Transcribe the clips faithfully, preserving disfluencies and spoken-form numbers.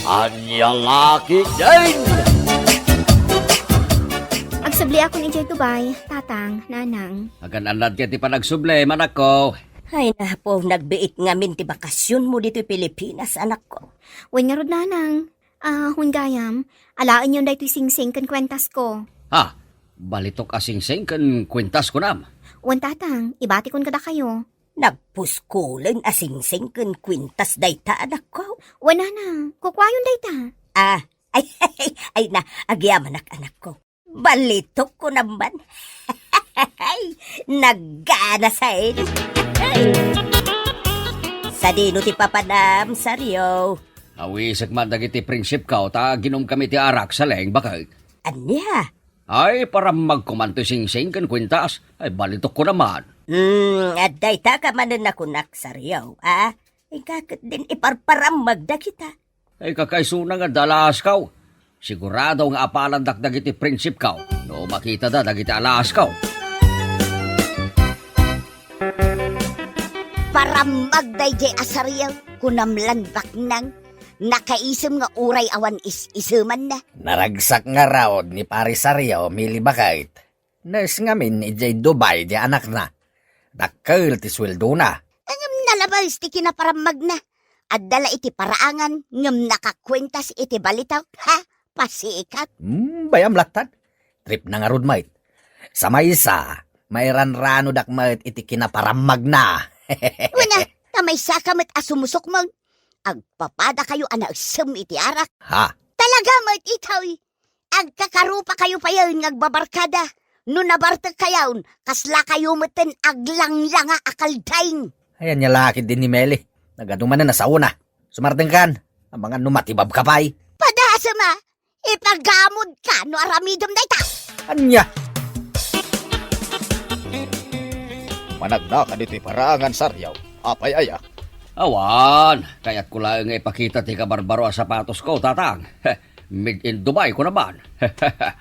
Ania la ketdin? Agsubliakon idiay Dubai, tatang, nanang. Agan-annad ket ti panagsublim, anakko. Ay, napo, nagbiit ngamin ti bakasionmo ditoy Pilipinas, anakko. Wen ngarud, nanang. Ah, wen gayam, alaenyon daytoy singsing ken kuentasko. Ha? Balitok a singsing ken kuentas kunam? Wen, tatang, ibatikon kadakayo. Nagpuskulen a singsing ken kuentas dayta, anakko. Wen, nanang, kukuayon dayta. Ah, ay, ay, ay, ay na, agyamanak, anakko. Balitok kunam man. Ay, nagana sa Sadino ti papanam, Sario? Awisek man dagiti friendshipko, ta aginomkami ti arak, saleng, baket. Ania? Ay, parammagko man ti singsing ken kuentas. Ay, balitok kunam man. Hmm, adda ita ka manen a kunak, Sario, a? Inka ketdin iparparammag dagita. Ay, kakaisuna nga adda alaasko. Sigurado nga apalandak dagiti friendshipko no makitada dagiti alaasko. Parammag daydiay a Sario, kunam lan baknang. Nakaisem nga uray awan is-isemanna. Naragsak ngarud ni Pari Sario, Mili, baket. Nurse ngamin idiay Dubai ti anakna. Dakkel ti sueldona. Ngem nalabes ti kinaparammagna. Adda la iti paraangan ngem nakakuentas iti balitok. Ha? Pasikat. Hmm, bayam lattad. Tripna ngarud met. Sa maysa, mairanranodak met iti kinaparammagna. Wen a, ta maysaka met a sumusukmeng. Agpapadakayo a naessem iti arak. Ha? Talaga met itoy. Agkakarupakayo payen nga agbabarkada. No nabartekkayon, kaslakayo metten aglanglanga a kalding. Ay, ania la ketdin ni Meli. Nagadu manen a saona. Sumartengkan. Amangan no matibabka pay. Padasem a, ipagamodka no aramidem dayta. Ania? Managnaka ditoy paraangan, Sario. Apay aya? Awan, kayatko laeng nga ipakita ti kabarbaro a sapatosko, tatang. Made in Dubai, kunam man.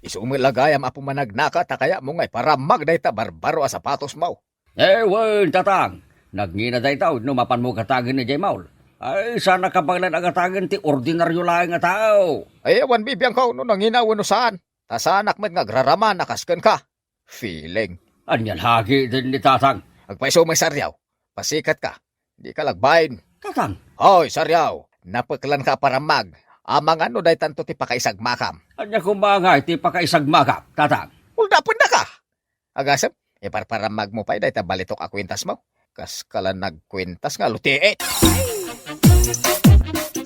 Isu met la gayam, Apo Managnaka, ta kayatmo nga iparammag dayta barbaro a sapatosmo. Eh, wen, tatang. Nagngina dayta wenno mapanmo gatagen idiay mall? Ay, saanak a baelan a gatagen ti ordinario laeng a tao. Ay, awan bibiangko no nangina wenno saan. Ta saanak met nga agraraman a kas kenka. Feeling. Ania la ketdin ni tatang? Agpayso met, Sario. Pasikatka. Dika la agbain. Tatang. Hoy, Sario. Napeklanka a parammag. Amangan no daytanto ti pakaisagmakam. Ania koma ngay ti pakaisagmakak, tatang? Uldapennaka. Agasem, iparparammagmo pay dayta balitok a kuentasmo. Kaskala nagkuentas nga lutiit.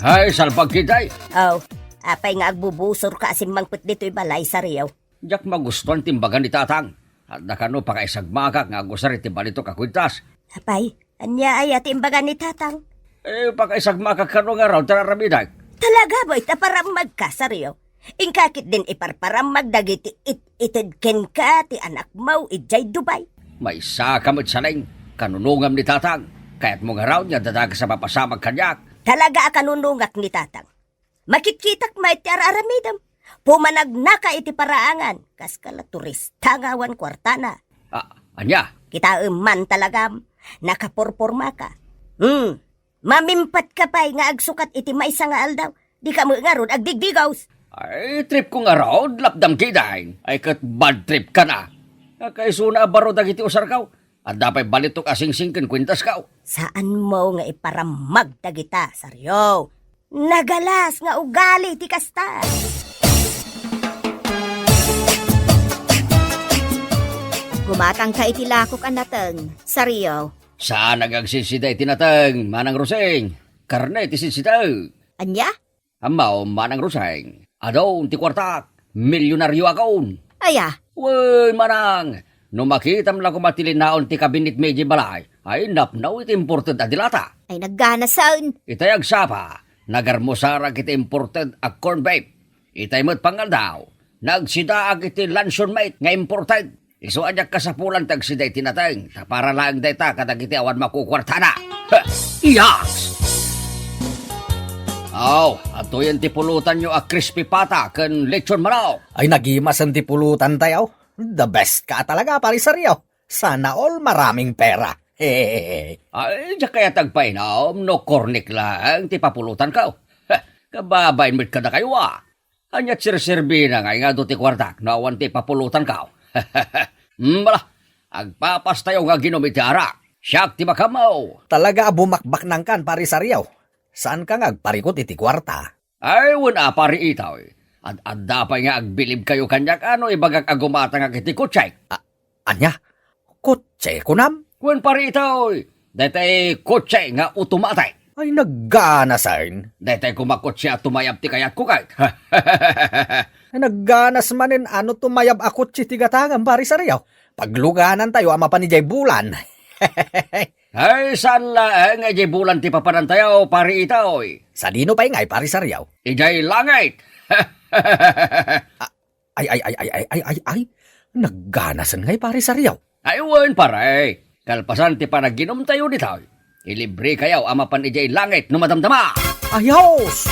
Ay, salbag ketdi. Aw, apay nga agbubusorka a simmangpet ditoy balay, Sario? Diak magustuan ti imbaga ni tatang. Adda kano pakaisagmakak nga agusar iti balitok a kuentas. Apay, ania aya ti imbaga ni tatang? Eh, pakaisagmakak kano nga raw ti aramidek. Talaga met a parammagka, Sario? Inka ketdin iparparammag dagiti it-ited kenka ti anakmo idiay Dubai. Maysaka met, Saleng, kanunongam ni tatang. Kayatmo ngarud nga adda dakes a mapasamak kaniak? Talaga a kanunongak ni tatang. Makitkitak met ti ar-aramidem. Pumanagnaka iti paraangan, kaskala turista nga awan kuartana. Ah, ania? Kitaem man talagam, nakaporpormaka. Hmm, mamimpatka pay nga agsukat iti maysa nga aldaw. Dika met ngarud agdigdigos. Ay, tripko ngarud, lapdam ketdin. Ay, ket bad trip kana. Kakaisuna a baro dagiti usarko. Adda pay balitok a singsing ken kuentasko. Saanmo nga iparammag dagita, Sario. Nagalas nga ugali ti kasta. Gumatangka iti lakok a nateng, Sario. Saan nga agsisida iti nateng, Manang Roseng. Karne ti sidsida. Ania? Ammo, Manang Roseng, adun ti kuartak, milyonarioakon. Aya? Wen, Manang, no makitam la koma ti linaon ti kabinetmi idiay balay, ay napno iti imported a dilata. Ay, nagganasen. Itay agsapa, nagarmusarak iti imported a corn beef. Itay met pangaldaw, nagsidaak iti luncheon meat nga imported. Isu a diak kasapulan ti agsida iti nateng, ta para laeng dayta kadagiti awan makukuartana. Heh! Yaks! Aw, adtoyen ti pulutanyo a crispy pata ken lechon manok. Ay, nagimasen ti pulutantayo. The best ka talaga, Pariserio. Sana all maraming pera. Hehehe. Ay, diak kayat agpainum no cornic laeng ti papulutanko. Heh, Kababain met kadakayo a. Ania ti serserbina nga ingadu ti kuartak no awan ti ipapulotanko? Hmm, bala, agpapastayo nga aginom iti arak. Siak ti makammo. Talaga a bumakbaknangkan, Pari Sariaw. Saanka nga agparikut iti kuarta? Ay, wen a, Pari Itaw. Ad-adda pay nga agbilibkayo kaniak a no ibagak a gumatangak iti kotsek. A-, ania? Kotse, kunam? Wen, Pari Itaw. Daytay kotse nga automatic. Ay, nagganasen. Daytay koma kotse a tumayab ti kayatko ket. Ay, nagganas manen a no tumayab a kotse ti gatangam, Pari Sariaw. Pagluganantayo a mapan idiay bulan. Ay, saan laeng nga idiay bulan ti papanantayo, Pari Itaw. Sadino pay ngay, Pari Sariaw? Idiay langit. A-, Ay, ay, ay, ay, ay, ay, ay, ay. Nagganasen ngay, Pari Sariaw. Ay, wen, pare. Kalpasan ti panaginumtayo ditoy, ilibrekayo a mapan idiay langit no madamdama. Ayos!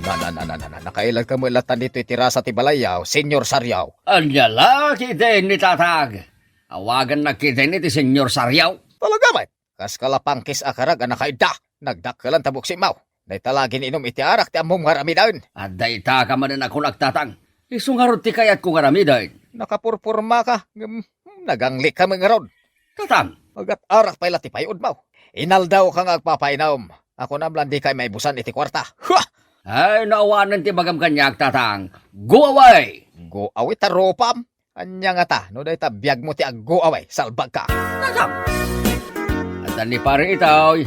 Na, na, na, na, na, na, nakailagka met latta ditoy terasa ti balayyo, Senyor Sariaw. Ania la ketdin ni Tatang? Awagannak ketdin iti Senyor Sariaw. Talaga met? Kas kalapangkis a karag a nakaidda, nagdakkelan ta buksitmo. Dayta la gin-inum iti arak ti ammom nga aramiden. Adda ita ka manen a kunak, Tatang. Isu ngarud ti kayatko nga aramiden. Nakapurpormaka, ngem, hmm, naganglikka met ngarud. Tatang. Agat-arak pay la ti pay-odmo. Inaldawka nga agpapainom. Kunam la dika maibusan iti kuarta. Hua! Ay, no awanen ti ibagam kaniak, Tatang. Go away! Go away ta rupam? Ania ngata no dayta biagmo ti aggo-away, salbagka? Nasam! Adda ni Pare Itaw.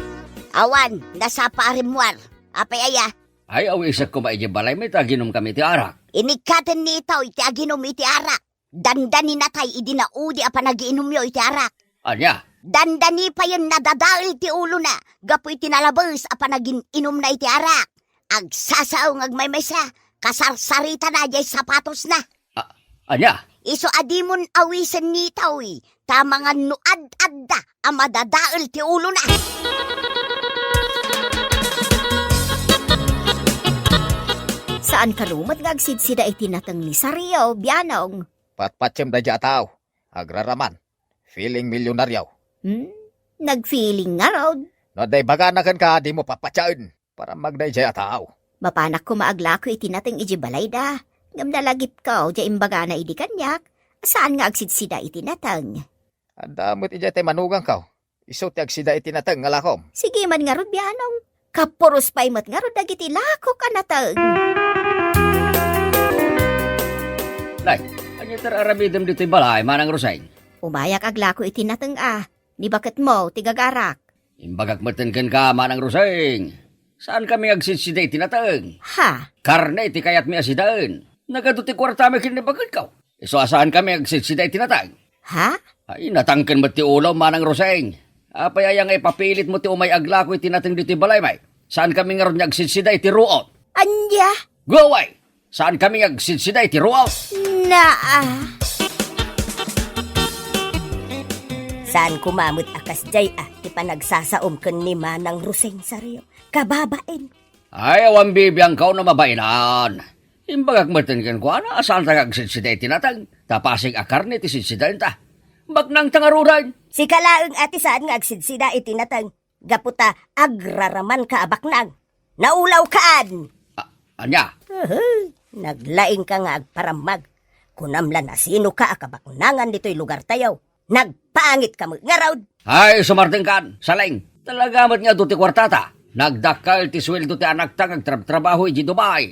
Awan, nasapa a rimmuar. Apay aya? Ay, awisek koma idiay balaymi ta aginumkami iti arak. Inikkaten ni Itaw iti aginum iti arak. Dandani natay idi naudi a panagiinumyo iti arak. Ania? Dandani payen nadadael ti ulona gapu iti nalabes a panagin-inumna iti arak. Agsasao nga agmaymaysa, kasarsaritana diay sapatosna. A-, ania? Isu a dimon awisen ni Itaw, ta mangan no ad-adda a madadael ti ulona. Saan kano met nga agsidsida iti nateng ni Sariaw, bianong? Patpatiem daydiay a tao. Agraraman. Feeling milyonaryo. Hmm? Nagfeeling ngarud. No adda ibagana kenka, dimo patpatiaen. Parammag daydiay a tao. Mapanak koma aglako iti nateng idiay balayda. Ngem nalagipko diay imbagana idi kaniak, saan nga agsidsida iti nateng. Adda met idiay tay manugangko. Isu ti agsida iti nateng nga lakom. Sige man ngarud, bianong. Kapuros pay met ngarud dagiti lakok a nateng. Nay, ania ti ar-aramidem ditoy balay, Manang Roseng? Umayak aglako iti nateng a. Ni baketmo ti gagarak. Imbagak metten kenka, Manang Roseng. Saankami nga agsidsida iti nateng. Ha? Karne ti kayatmi a sidaen. Nagadu ti kuartami ken ni baketko. Isu a saankami nga agsidsida iti nateng. Ha? Ay, natangken met ti ulom, Manang Roseng. Apay aya nga ipapilitmo ti umay aglako iti nateng ditoy balaymi? Saankami ngarud nga agsidsida iti ruot. Ania? Go away! Saankami nga agsidsida iti ruot. Naa. Saan koma met a kasdiay a ti panagsasaom ken ni Manang Roseng, Sariaw. Kababain. Ay, awan bibiangko no mabainan. Imbagak metten kenkuana a saanta nga agsidsida iti nateng, ta pasig a karne ti sidsidaenta. Baknangta ngaruden. Sika laeng a ti saan nga agsidsida iti nateng. Gapu ta agraramanka a baknang. Naulawkan! A-, ania? Uhuy, naglaingka nga agparammag. Kunam la no sinoka a kabaknangan ditoy lugartayo. Nagpangitka met ngarud. Ay, sumardengkan, Saleng. Talaga met nga adu ti kuartata. Nagdakkel ti sueldo ti anakta nga agtrabtrabaho idiay Dubai.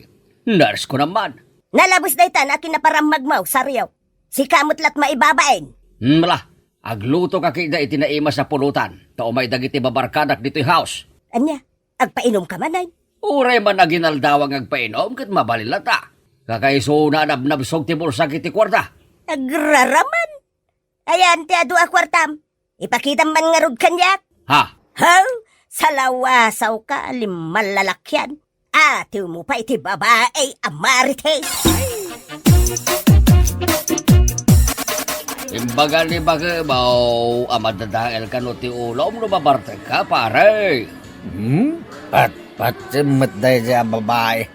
Nurse ko naman. Nalabes dayta no kinaparammagmo, Sariaw. Sika met la't maibabain. Hmm, bala. Aglutoka kida iti naimas a pulutan, ta umay dagiti babarkadak ditoy house. Ania? Agpainumka manen? Uray man aginaldawa nga agpainom ket mabalin latta. Kakaisuna a nabnabsog ti bulsak iti kuarta. Agraraman! Ayan ti adu a kuartam. Ipakitam man ngarud kaniak. Ha? Haw? Salawasawka, limmalalakian. Atiwmo pay ti babai a marites. Imbaga ni baketmo a madadael kano ti ulom no mabartekka, pare. Hmm? Patpatiem met daydiay a babai.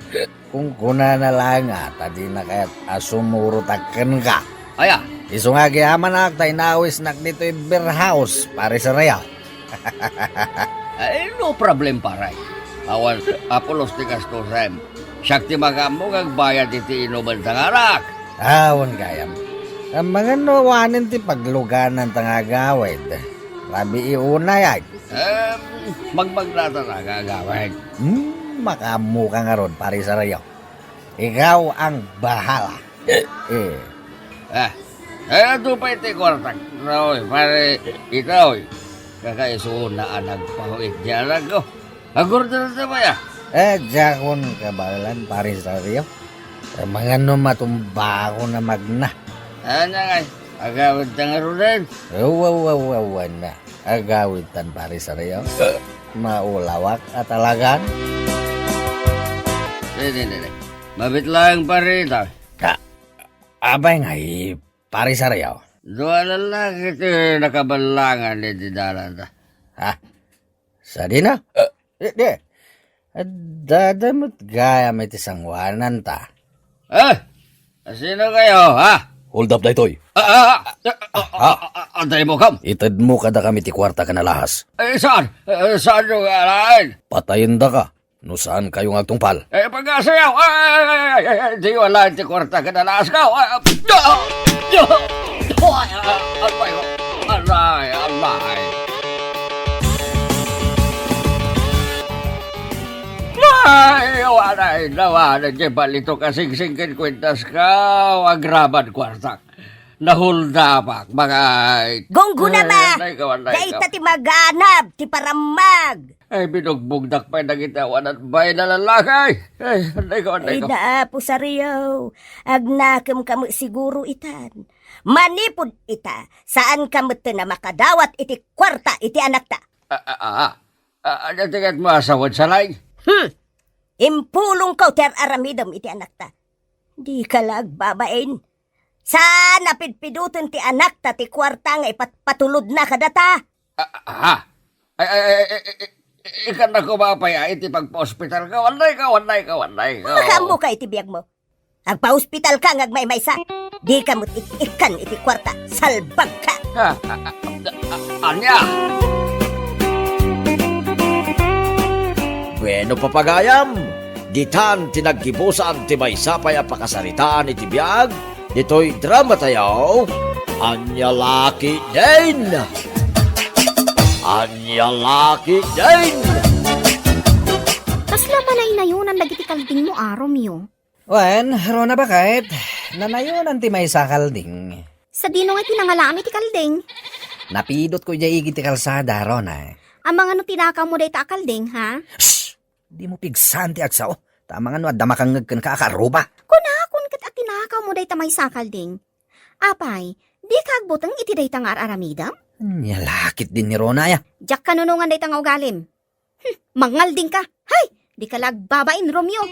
Kunkunana laeng a ta dina kayat a sumurotak kenka. Aya? Isu nga agyamanak ta inawisnak ditoy beer house, Pare Sariaw. Ay, no problem, pare. Awan, apulos ti gastusem. Siak ti makaammo nga agbayad iti inumen ta nga arak. Awan gayam. Amangan no awanen ti pagluganan ta nga agawid. Rabii unay, ay. Em, magmagnatan nga agawid. Hmm, makaammo ka ngarud, Pare Sario. Ikaw ang bahala. Eh. Ah, ay, adu pay ti kuartak. Oy, pare, ita, oy. Kakaisuna a nagpahuit di anak ko. Agurder ta ba ya? Eh, diakon kabaelan, Pare Sario. Amangan no matumba ako na magna. Ania ngay, agawid ta ngaruden? Awa, awa, awa, awa na. Agawid tan, Pare Sario. Maulawak a talagan. Di, di, di, di. Mabit laeng, pare, ita. Ka, apay ngay, Pare Sario? Dua lalaki ti nakaballangan iti dalan ta. Ha? Sadino? Eh. Di, di. Addada met gayam iti sangoanan ta. Eh? Sino kayo, ha? Hold up daytoy. Ah, ah, ah, ah, ah, ah, ah, antay mo, kam? Itedmo kadakami ti kuarta ken alahas. Eh, saan? Eh, saan yung alaen? Patayendaka no saan kayo nga agtungpal. Eh, pag-asayaw! Ay, ay, ay, ay, ay, ay, di wala ti kuarta ken alahas ko. Ay, ah, ah, ah, ay, ah, alay, alay, alay. Ay, walay, nawanan, di balito ka singsing ken kuentas ka, agraman kuartak. Nahuldapak, mga ay. Gungguna ba? Ay, anday ka, anday ka. Dayta ti maganab, ti parammag. Ay, binugbugdak pay dagiti awan a bain a lalaki. Ay, anday ka, anday ka. Ay, Apo Sario, agnakem ka met siguro itan. Manipud ita, saan ka met a makadawat iti kuarta iti anakta. Ah, ah, ah. Ah, ania ti ket mo a sawen, Salay? Hmm. Impulongko ti ar-aramidem iti anakta. Dika la agbabain. Saan a pidpidoten ti anakta ti kuarta nga ipatpatulodna kadata? Ah, ah, ah. Ay, ay, ay, ay, ay, ay, ikan na kumapay, ay, iti pagpa-ospital ka. Wanday ka, wanday ka, wanday ka. Makaammo ka iti biag mo. Agpa-ospital ka nga agmaymaysa. Di ka met ik-ikkan iti kuarta. Salbag ka. Ha, a-, a-, a-, a-, ania? Bueno, papagayam, ditan ti naggibusan ti maysa pay a pakasaritaan iti biag ditoy drama tayo, Ania La Ketdin! Ania La Ketdin! Kasla panaynayonan dagiti kaldingmo a, Romeo? Wen, Rona, baket, nanayonan ti maysa a kalding. Sadino nga ti nangalaam iti kalding? Napidotko idiay igid ti kalsada, Rona. Amangan no tinakawmo dayta a kalding, ha? Shh! Dimo pigsaan ti agsao. Ta amangan no adda makangngeg kenka a kaarruba. Kunakon ket a tinakawmo dayta maysa a kalding. Apay, dika agbuteng iti dayta nga ar-aramidem? Ania la ketdin ni Rona, aya? Diak kanunongan dayta nga ugalim. Hmm, mangalding ka. Hay! Dika la agbabain, Romeo.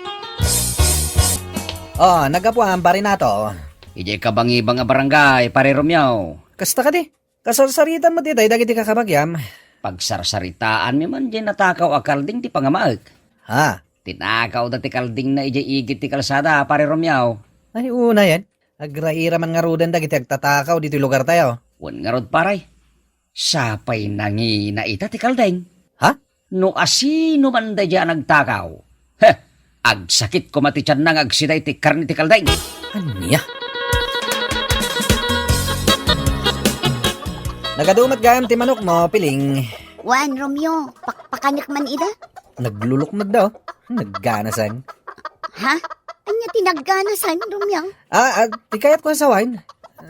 Oh, naggapuam, Pare Nato. Idiay kabangibang a barangay, Pare Romeo. Kasta kadi? Kasarsaritam met itay dagiti kakabagiam. Pagsarsaritaanmi man diay natakaw a kalding ti pangamaek. Ha? Tinakawda ti kaldingna idiay igid ti kalsada, Pare Romeo. Ay, unayen. Agraira man ngaruden dagiti agtatakaw ditoy lugar tayo. Wen ngarud, pare. Sapay nangina ita ti kalding. Ha? No asino man daydiay a nagtakaw, heh, agsakit koma ti tianna nga agsida iti karne ti kalding. Ania? Nagadu met gayam ti manokmo, Piling. Wen, Romeo, pakpakanek man ida? Naglulukmagda, oh. Nagganasan. Ha? Ania ti nagganasan, Romeo? Ah, ah, ti kayatko a sawen.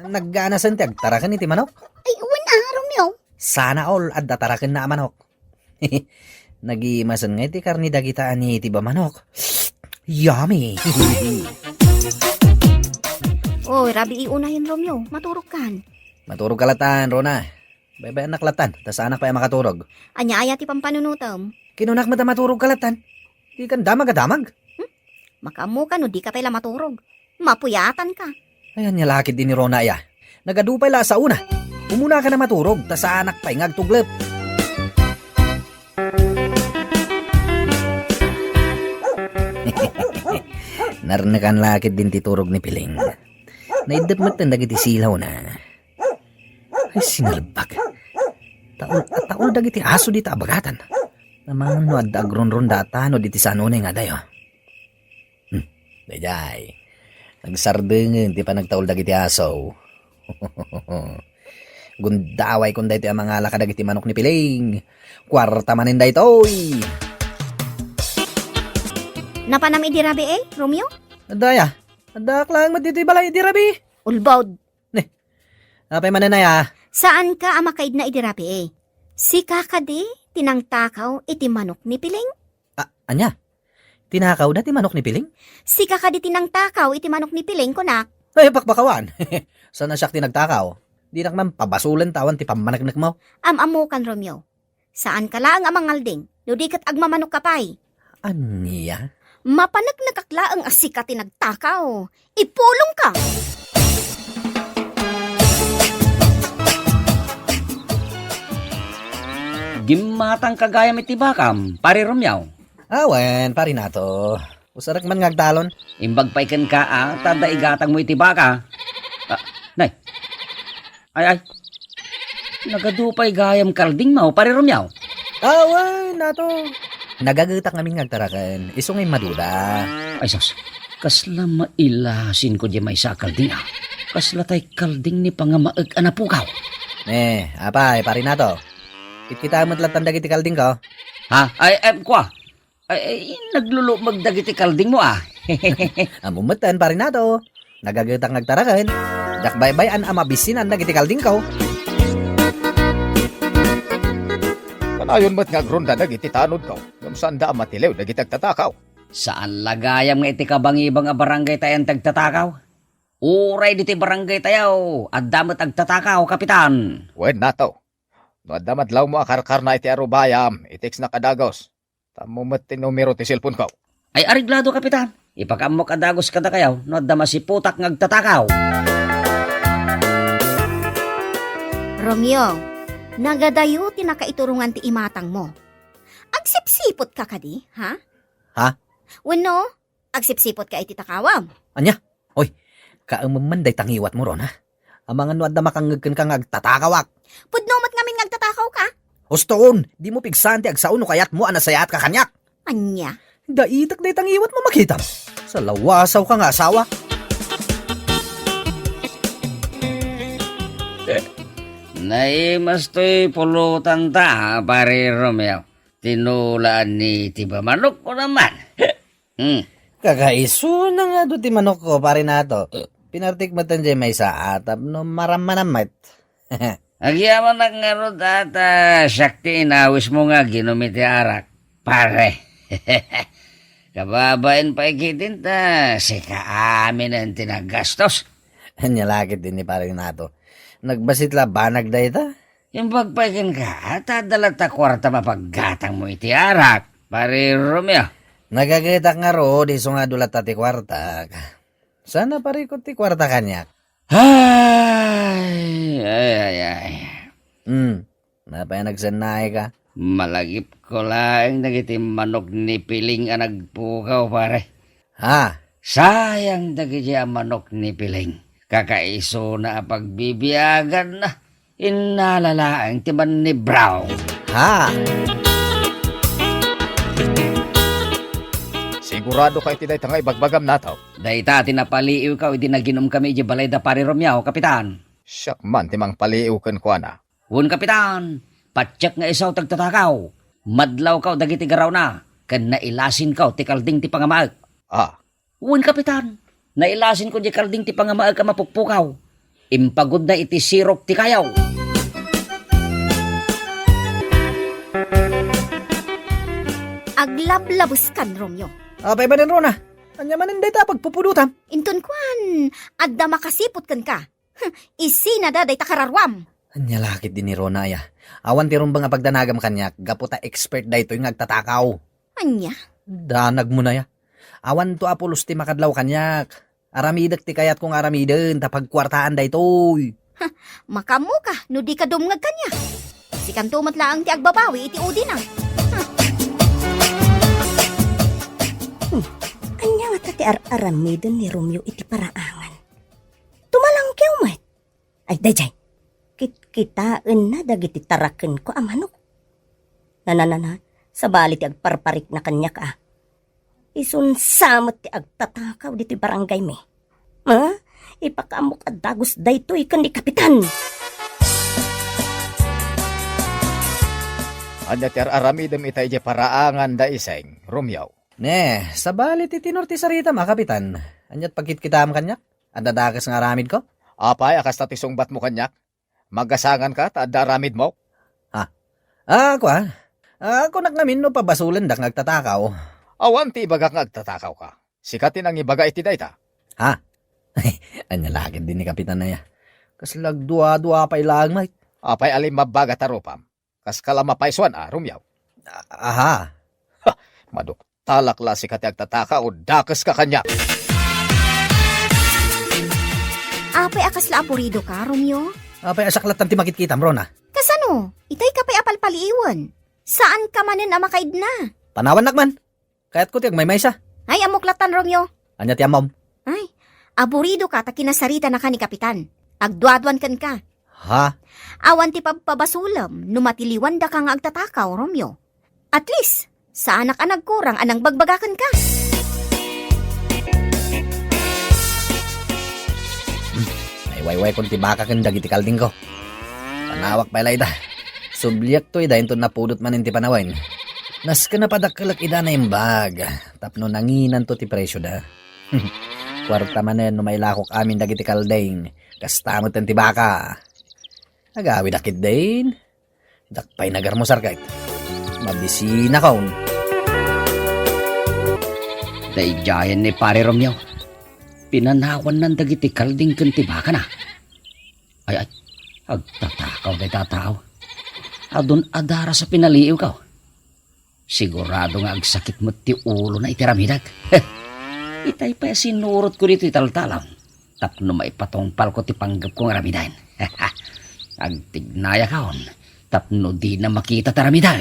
Nagganasan ti agtaraken iti manok. Ay, wen a, Romeo. Sana all, adda tarakenna a manok. Nagimasen nga iti karne dagita a nitib a manok. Yummy! Oy, rabii unayen, Romeo. Maturogkan. Maturogka latan, Rona. Baybay-annak latan, ta saanak pay a makaturog. Ania aya ti pampanunotem? Kinunak met a maturogka latan. Dikan damag a damag. Hmm? Makaammoka no dika pay la maturog. Mapuyatanka. Ay, ania la ketdi ni Rona aya? Nagadu pay la a saona. Umunaka a maturog, ta saanak pay nga agtuglep. Narnekan la ketdin ti turog ni Piling. Naiddep metten dagiti silawna. Ay, sinalbag. Taul a taul dagiti aso dita a bagatan. Amangan no adda agrunrunda a tanod iti sanonay nga adayo. Hmm, daydiay. Nagsardengen ti panagtaul dagiti aso. Gundaway kon daytoy a mangala kadagiti manok ni Piling. Kuarta manen daytoy. Napanam idi rabii, Romeo? Adda aya. Addaak laeng met ditoy balay idi rabii. Ulbod. Ne. Apay manen aya? Saanka a makaidna idi rabii. Sika kadi ti nangtakaw iti manok ni Piling? Ah, ania? Tinakawda ti manok ni Piling? Sika kadi ti nangtakaw iti manok ni Piling, kunak. Ay, pakpakawan. Saan a siak ti nagtakaw? Dinak man pabasolen ta awan ti pammaneknekmo. Am-ammokan, Romeo. Saanka laeng a mangalding, no di ket agmamanokka pay. Ania? Mapaneknekak laeng a sika ti nagtakaw. Ipulongka! Gimmatangka gayam iti bakam, Pare Romeo. Awen, Pare Nato. Usarek man nga agtalon. Imbag pay kenka, a, ta adda igatangmo iti baka. Ah, nay. Ay, ay. Nagadu pay gayam kaldingmo, Pare Romeo. Awen, Nato. Nagagetak ngamin nga agtaraken. Isu nga immaduda. Ay, sus. Kasla mailasinko diay maysa a kalding, a. Kasla tay kalding ni pangamaek a napukaw. Eh, apay, Pare Nato. Kitkitaem met lattan dagiti kaldingko. Ha? Ay, em, kua. Ay, ay, naglulumeg dagiti kaldingmo, a. Ammom metten, Pare Nato. Nagagetak nga agtaraken. Diak baybay-an a mabisinan dagiti kaldingko. Kanayon met nga agrunda dagiti tanodko, ngem saanda a matiliw dagiti agtatakaw. Saan la gayam nga iti kabangibang a barangay tayo ti agtatakaw? Uray ditoy barangay tayo, adda met agtatakaw, Kapitan. Wen, Nato. No adda madlawmo a karkarna iti arubayam, i-texnak a dagus. Tammo met ti numero ti cellphone-ko. Ay, areglado, Kapitan. Ipakaammok a dagus kadakayo no adda masiputak nga agtatakaw. Romeo, nagadayo ti nakaiturongan ti imatangmo. Agsipsipotka kadi, ha? Ha? Wenno, agsipsipotka iti takawam? Ania? Oy, kaemem man dayta ngiwatmo, Rona. Amangan no adda makangngeg kenka nga agtatakawak. Pudno met ngamin nga agtatakawka? Husto, dimo pigsaan ti agsao no kayatmo a nasayaatka kaniak. Ania? Daitek dayta ngiwatmo, makitam. Salawasawka nga asawa. Naimas toy pulotanta, Pare Romeo. Tinulaan ni ti bamanok ko naman. Hmm. Kakaisuna nga adu ti manokko, Pare Nato. Pinartik met diay maysa a tapno marammanam met. Agyamanak ngarud a ta siak ti inawismo nga aginum iti arak, pare. Kababain pay ketdin ta sika aminen ti naggastos. Ania la ketdi ni Pare Nato. Nagbassit la banag dayta. Imbag pay kenka, ta adda latta kuarta mapaggatangmo iti arak, Pare Romeo. Nagagetak ngarud, isu nga adu latta ti kuartak. Saan a parikut ti kuarta kaniak? Ay, ay, ay, ay. Hmm, apay a nagsennaayka? Malagipko laeng dagiti manok ni Piling a nagpukaw, pare. Ha? Sayang dagiti a manok ni Piling. Kakaisuna a pagbibiaganna. Innala laeng ti mannibraw. Ha? Siguradoka iti dayta nga ibagbagam, Nato? Dayta ti napaliiwko idi naginumkami idiay balay da Pare Romeo, Kapitan. Siak man ti mangpaliiw kenkuana. Wen, Kapitan, patiek nga isu ti agtatakaw. Madlawko dagiti garawna, ken nailasinko ti kalding ti pangamaek. Ah. Wen, Kapitan, nailasinko diay kalding ti pangamaek a mapukpukaw. Impagudna iti sirok ti kayaw. Aglablabeskan, Romeo. Apay manen, Rona? Ania manen dayta a pagpupudotam? Inton kuan, adda makasiput kenka. Hm, isinada dayta kararuam. Ania la ketdi ni Rona aya? Awan ti rumbeng a pagdanagam kaniak gapu ta expert daytoy nga agtatakaw. Ania? Danagmo na ya. Awanto a pulos ti makadlaw kaniak. Aramidek ti kayatko nga aramiden ta pagkuartaan daytoy. Makaammoka no dika dumngeg kaniak. Sikanto met laeng ti agbabawi iti udina. Hmm, ania ngata ti ar-aramiden ni Romeo iti paraangan? Tumalangkew met. Ay, daydiay. Kitkitaenna dagiti tarakenko a manok. Nananana, Sabali ti agparparikna kaniak a. Isunsa met ti agtatakaw ditoy barangaymi. Ha? Ipakaammok a dagus daytoy ken ni Kapitan. Ania ti ar-aramidem ita idiay paraangan da Iseng, Romeo? Ne, sabali ti tenor ti saritam a, Kapitan. Aniat pagkitkitam kaniak? Adda dakes nga aramidko? Apay a kasta ti sungbatmo kaniak? Magasanganka ta adda aramidmo? Ha? Ah, kua? Ah, kunak ngamin no pabasolendak nga agtatakaw. Awan ti ibagak nga agtatakawka. Sika ti nangibaga iti dayta. Ha? Ania la ketdi ni Kapitan aya? Kasla agdua-dua pay laeng met. Apay a limmabbaga ta rupam? Kaska la mapaysuan a, Romeo? A-, aha. Ha! Maduktalak la sika ti agtatakaw, dakeska kaniak. Apay a kasla apuridoka, Romeo? Apay a saklatan ti makitkitam, Rona? Kasano? Itay ka pay a palpaliiwen. Saanka manen a makaidna. Panawannak man. Kayatko ti agmaymaysa. Ay, ammok latan, Romeo. Ania ti ammom? Ay, aburidoka ta kinasaritanaka ni Kapitan. Agduaduan kenka. Ha? Awan ti pabpabasolem no matiliwandaka nga agtatakaw, Romeo. At least, saanak a nagkurang a nangbagbagakenka. Hmm, nawayway kon ti baka ken dagiti kaldingko. Panawak pay la ida. Subliakto ida inton napudot manen ti panawen. Nasken a padakkelek ida naimbag tapno nanginanto ti presioda. Kuarta manen no mailakok amin dagiti kalding, kasta met ti baka. Agawidak ketdin. Diak pay nagarmusar ket. Mabisinakon. Daydiayen ni Pare Romeo. Pinanawannan dagiti kalding ken ti bakana. Ay, ay, agtatakaw dayta a tao. Adun adaras a pinaliiwko. Sigurado nga agsakit met ti ulona iti aramidek. Itay pay a sinurotko ditoy taltalon tapno maipatungpalko ti panggepko nga aramiden. Agtignayakon tapno dina makita ti aramiden.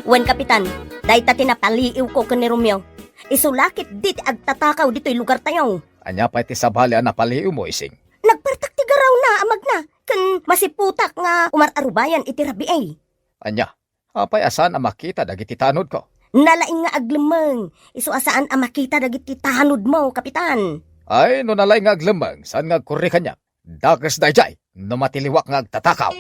Wen, Kapitan, dayta ti napaliiwko ken ni Romeo. Isu la ketdi ti agtatakaw ditoy lugartayo. Ania pay ti sabali a napaliiwmo, Ising? Nagpartak ti garawna a magna, ken masiputak nga umar-arubayan iti rabii. Ania? Apay a saan a makita dagiti tanodko? Nalaing nga aglemmeng, isu a saan a makita dagiti tanodmo, Kapitan. Ay, no nalaing nga aglemmeng, saan nga agkurri kaniak? Dakes daydiay no matiliwak nga agtatakaw.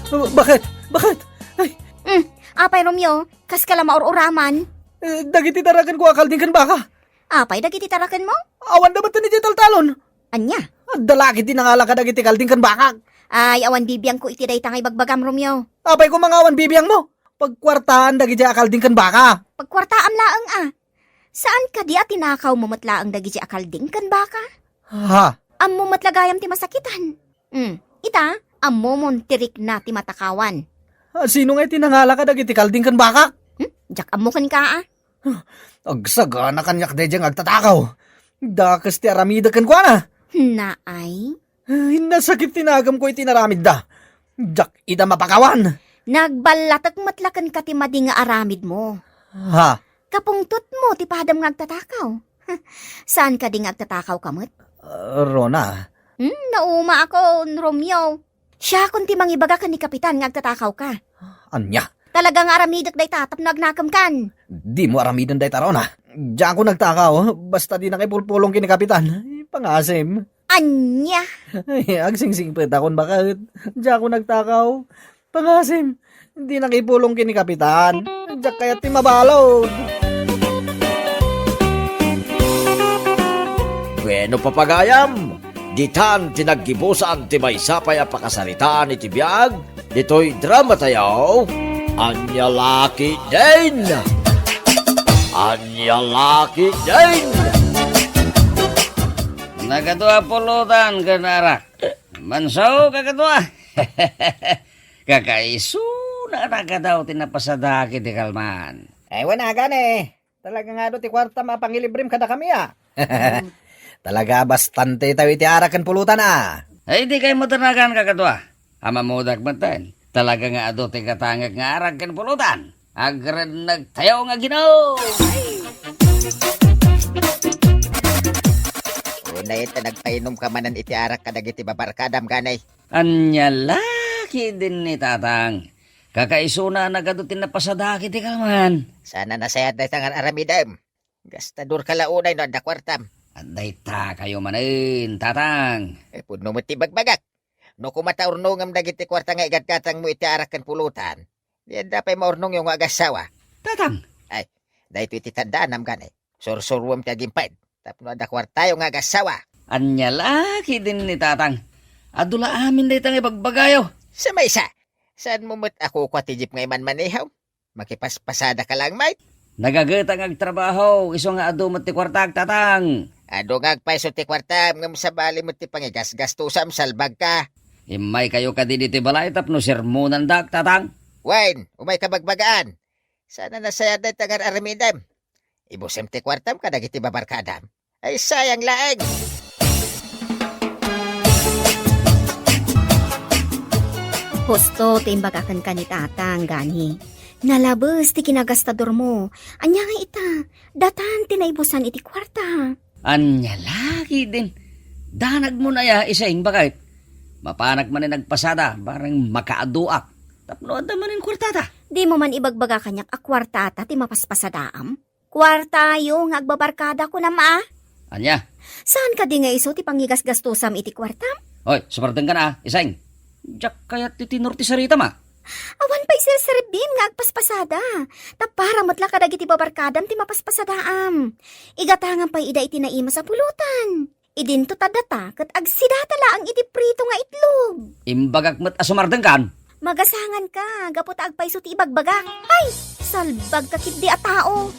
Bakit? Bakit? Ay. Mm, apay, Romeo, kaska la maur-uraman? Eh, dagiti daragenko a kalding ken baka. Apay dagiti daragenmo? Awan da met iti taltalon. Ania? Adda la ketdi nangalaka dagiti kalding ken bakak. Ay, awan bibiangko iti dayta nga ibagbagam, Romeo. Apay koma nga awan bibiangmo? Pagkuartaan dagiti a kalding ken baka. Pagkuartaam laeng a. Saan kadi a tinakawmo met laeng dagiti a kalding ken baka? Ha? Ammo met la gayam ti masakitan. Hmm, ita, ammomon ti rikna ti matakawan. Ah, sino nga iti nangalaka dagiti kalding ken bakak? Hmm? Diak ammo kenka a. Agsagana kaniak daydiay nga agtatakaw. Dakes ti aramidek kenkuana. Naay? Ay, nasakit ti nagamko iti naramidda. Diak ida mapakawan. Nagballatek met la kenka ti madi nga aramidmo. Ha? Kapungtotmo ti padam nga agtatakaw. Saan kadi nga agtatakaw ka met? Ah, Rona. Hmm, naumaakon, Romeo. Siakon ti mangibaga ken ni Kapitan nga agtatakaw ka. Ania? Talaga nga aramidek dayta tapno agnakem kan. Dimo aramiden dayta, Rona. Diakon agtakaw, basta dina ipulpulong ken ni Kapitan. Pangasim. Ania? Ay, agsingsingpetakon baket. Diakon agtakaw. Pangasim. Dina ipulong ken ni Kapitan. Diak kayat ti mabalud. Bueno, papagayam, ditan ti naggibusan ti maysa pay a pakasaritaan iti biag ditoy dramatayo. Ania la ketdin? Ania la ketdin? Nagadu a pulutan ken arak. Mansaw, kakadua. Kakaisuna a nagadu ti napasadak iti kalman. Ay, wen a gani. Talaga nga adu ti kuartam a pangilibrem kadakami a. Talaga bastante tayo iti arak ken pulutan a. Ay, di kay matanagan, kakadua. Amamudak metten. Talaga nga adu ti katangek nga arak ken pulutan. Agrenneg tayo nga Ginoo. Nay, ta nagpainumka manen iti arak kadagiti babarkadam, gani. Ania la ketdin ni Tatang? Kakaisuna a nagadu ti napasada iti kalman. Saan a nasayaat dayta nga ar-aramidem. Gastadorka la unay no adda kuartam. Adda dayta kayo manen, Tatang. Eh, pudno met ti bagbagak. No kumata urnongem dagiti kuarta nga igatgatangmo iti arak ken pulutan, di adda pay maurnongyo nga agassawa. Tatang! Ay, daytoy ti taddaanam, gani. Sursuruem ti agimpay tapno adda kuartayo nga agassawa. Ania la ketdin ni Tatang? Adu la amin dayta nga ibagbagayo. Sa maysa, saanmo met a kukua ti jeep nga imanmaneho? Makipaspasada ka lang, mate. Nagageta nga agtrabaho, isu nga adu met ti kuartak, Tatang. Adu nga agpayso ti kuartam, ngem sabali met ti pangigasgastosam, salbagka. Immaykayo kadi ditoy balay tapno sermonandak, Tatang? Wen, umayka bagbagaan. Saan a nasayaat dayta nga ar-aramidem. Ibusem ti kuartam kadagiti babarkadam. Ay, sayang laeng! Husto ti imbagak kenka ni Tatang, gani. Nalabes ti kinagastadormo. Ania nga ita, datan ti naibusan iti kuarta. Ania la ketdin? Danagmon aya, Ising, baket? Mapanak manen agpasada, bareng makaaduak. Tapno adda manen kuartata. Dimo man ibagbaga kaniak a kuartata ti mapaspasadaam? Kuartayo nga agbabarkada, kunam a? Ania? Saan kadi nga isu ti pangigasgastosam iti kuartam? Oy, sumardengka a, Ising. Diak kayat ti tenor ti saritam a. Awan pay serserbim nga agpaspasada. Ta para met la kadagiti babarkadam ti mapaspasadaam. Igatangam pay ida iti naimas a pulutan. Idinto ta data ket agsidata laeng iti prito nga itlog. Imbagak met a sumardengkan. Magasanganka gapu ta agpayso ti ibagbagak. Ay, salbagka ketdi a tao.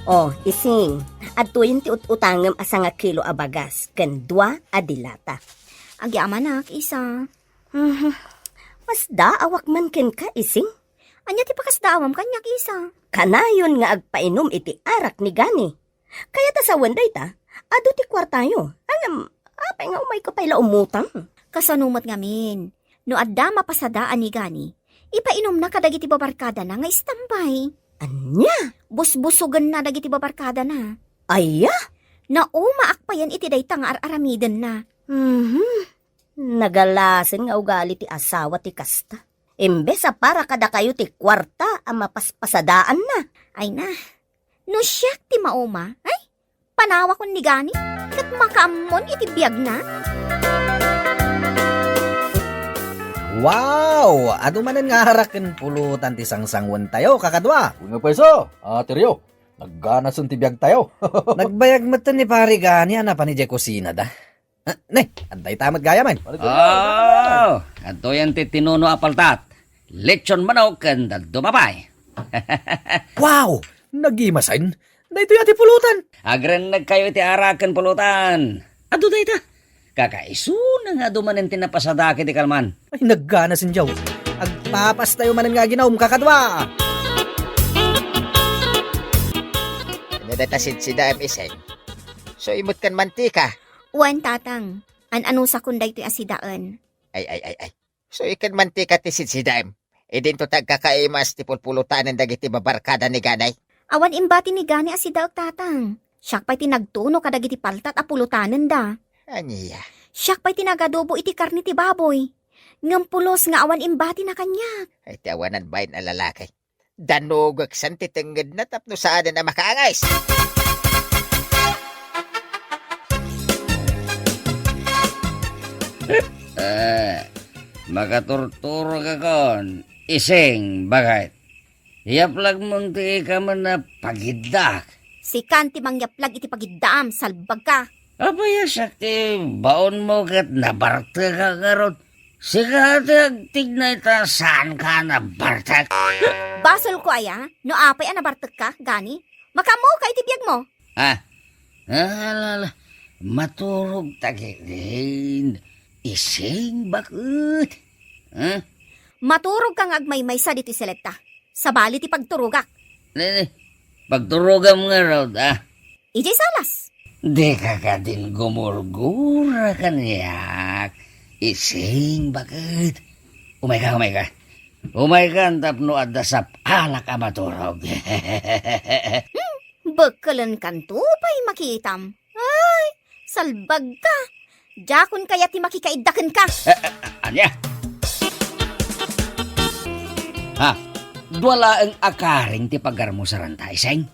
O, Ising, adtoyen ti ut-utangem a sangakilo a bagas ken dua a de lata. Agyamanak, Isa. Mhm. Masdaawak man kenka, Ising. Ania ti pakasdaawam kaniak, Isa? Kanayon nga agpainom iti arak ni Gani. Kayat a sawen dayta, adu ti kuartayo. Ngem, apay nga umayka pay la umutang? Kasano met ngamin? No adda mapasadaan ni Gani, ipainomna kadagiti babarkadana nga istambay. Ania? Busbusogenna dagiti babarkadana. Aya? Naumaak payen iti dayta nga ar-aramidenna. Mhm. Nagalasen nga ugali ti asawa ti kasta. Imbes a para kadakayo ti kuarta a mapaspasadaanna. Ay na, no siak ti mauma, ay, panawakon ni Gani, ket makaammon iti biagna. Wow! Adu manen nga arak ken pulutan ti sangsanguentayo, kakadua. Wen nga payso, Ate Rio, nagganasen ti biagtayo. Nagbayag metten ni Pare Gani a napan idiay kusinada. Ah, ne, adda ita met gayam. Oh, adtoyen ti tinuno a paltat. Lechon manok ken dadduma pay. Wow! Nagimasen? Daytoy a ti pulutan. Agrennegkayo iti arak ken pulutan. Adu dayta. Kakaisuna nga adu manen ti napasadak iti kalman. Ay, nagganasen diay. Agpapastayo manen nga aginum, kakadua. Ania dayta sidsidaem, Iseng? So, imut ken mantika. Wen, Tatang. An-anusakon daytoy a sidaen. Ay, ay, ay, ay. So, iken mantika ti sidsidaem. Idinto ti agkakaimas ti pulpulutanen dagiti babarkada ni Ganay. Awan imbati ni Gani a sidaek, Tatang. Siak pay ti nagtuno kadagiti paltat a pulutanenda. Ania? Siak pay ti nagadobo iti karne ti baboy. Ngem pulos nga awan imbatina kaniak. Ay, ti awanan bain a lalaki. Danugeksen ti tengngedna tapno saanen a makaangis. Eh, makaturturogakon, Ising, baket. Yaplagmon ti ikamen a pagiddaak. Sikan ti mangyaplag iti pagiddaam, salbagka. Apay a siak ti baonmo ket nabartekak ngarud? Sika ti agtignay ta saanka a nabartek. Basolko aya no apay a nabartekka, Gani? Makaammoka iti biagmo. Ah, ala, ala. Maturogta ketdin. Ising baket. Ah? Maturogka nga agmaymaysa ditoy seletta. Sabali ti pagturogak. Ne, ne. Pagturogam ngarud, ah. Idiay salas. Dika kadin gumurgura kaniak, Ising baket. Umayka, umayka. Umaykan tapno adda sap-alak a maturog. Hmm, bek-, Daklenkanto pay makitam. Ay, salbagka. Diakon kayat ti makikaidda kenka. Eh, eh, ania? Ha? Dua laeng a karing ti pagarmusaranta, Iseng?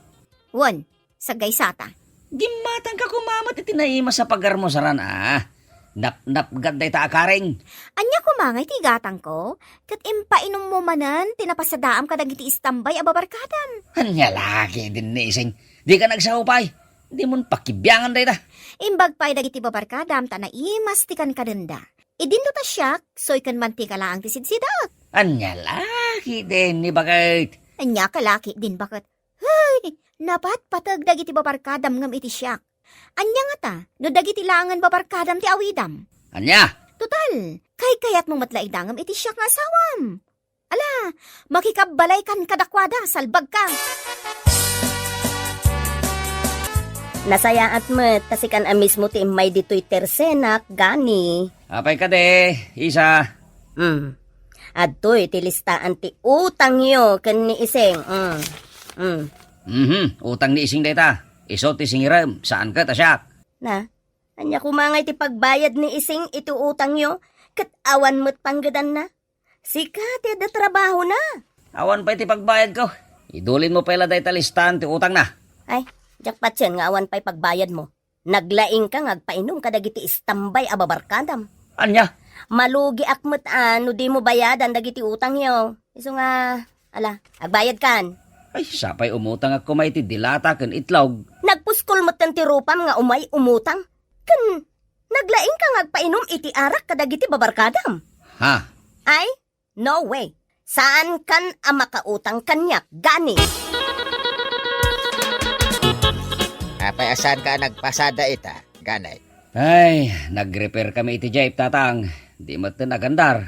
Wen, saggaysata. Gimmatangka koma met iti naimas a pagarmusaran, a. Napnapgat dayta a karing. Ania koma ngay ti igatangko? Ket impainommo manen ti napasadaam kadagiti istambay a babarkadam. Ania la ketdin ni Iseng? Dika nagsao pay. Dimon pakibiangan dayta. Imbag pay dagiti babarkadam ta naimas ti kankadenda. Idinto ta siak, soy ken mantika laeng ti sidsidaek. Ania la ketdin ni baket? Ania ka la ketdin baket? Hay, napatpateg dagiti babarkadam ngem iti siak. Ania ngata no dagiti laengen babarkadam ti awidam? Ania? Total, kaykayatmo met la ida ngem iti siak nga asawam. Ala, makikabbalaykan kadakuada, salbagka. Nasayaat met ta sikan a mismo ti immay ditoy tersenak, gani. Apay kadi, Isa? Mm. Adtoy ti listaan ti utangyo ken ni Iseng. Mm. Mm. Mhm, utang ni Ising dayta. Isu ti singirem, saan ket a siak. Na, ania koma ngay ti pagbayad ni Ising iti utangyo? Ket awan met panggedanna. Sika ti adda trabahona. Awan pay ti pagbayadko. Idulinmo pay la dayta listaan ti utangna. Ay, diak patien nga awan pay pagbayadmo. Naglaingka nga agpainom kadagiti istambay a babarkadam. Ania? Malugiak met a no dimo bayadan dagiti utangyo. Isu nga, ala, agbayadkan. Ay, sapay umutangak koma iti dilata ken itlog. Nagpuskol metten ti rupam nga umay umutang. Ken naglaingka nga agpainom iti arak kadagiti babarkadam. Ha? Ay, no way. Saankan a makautang kaniak, gani. Apay a saanka a nagpasada ita, gani? Ay, nag-repair kami iti jeep, Tatang. Di metten agandar.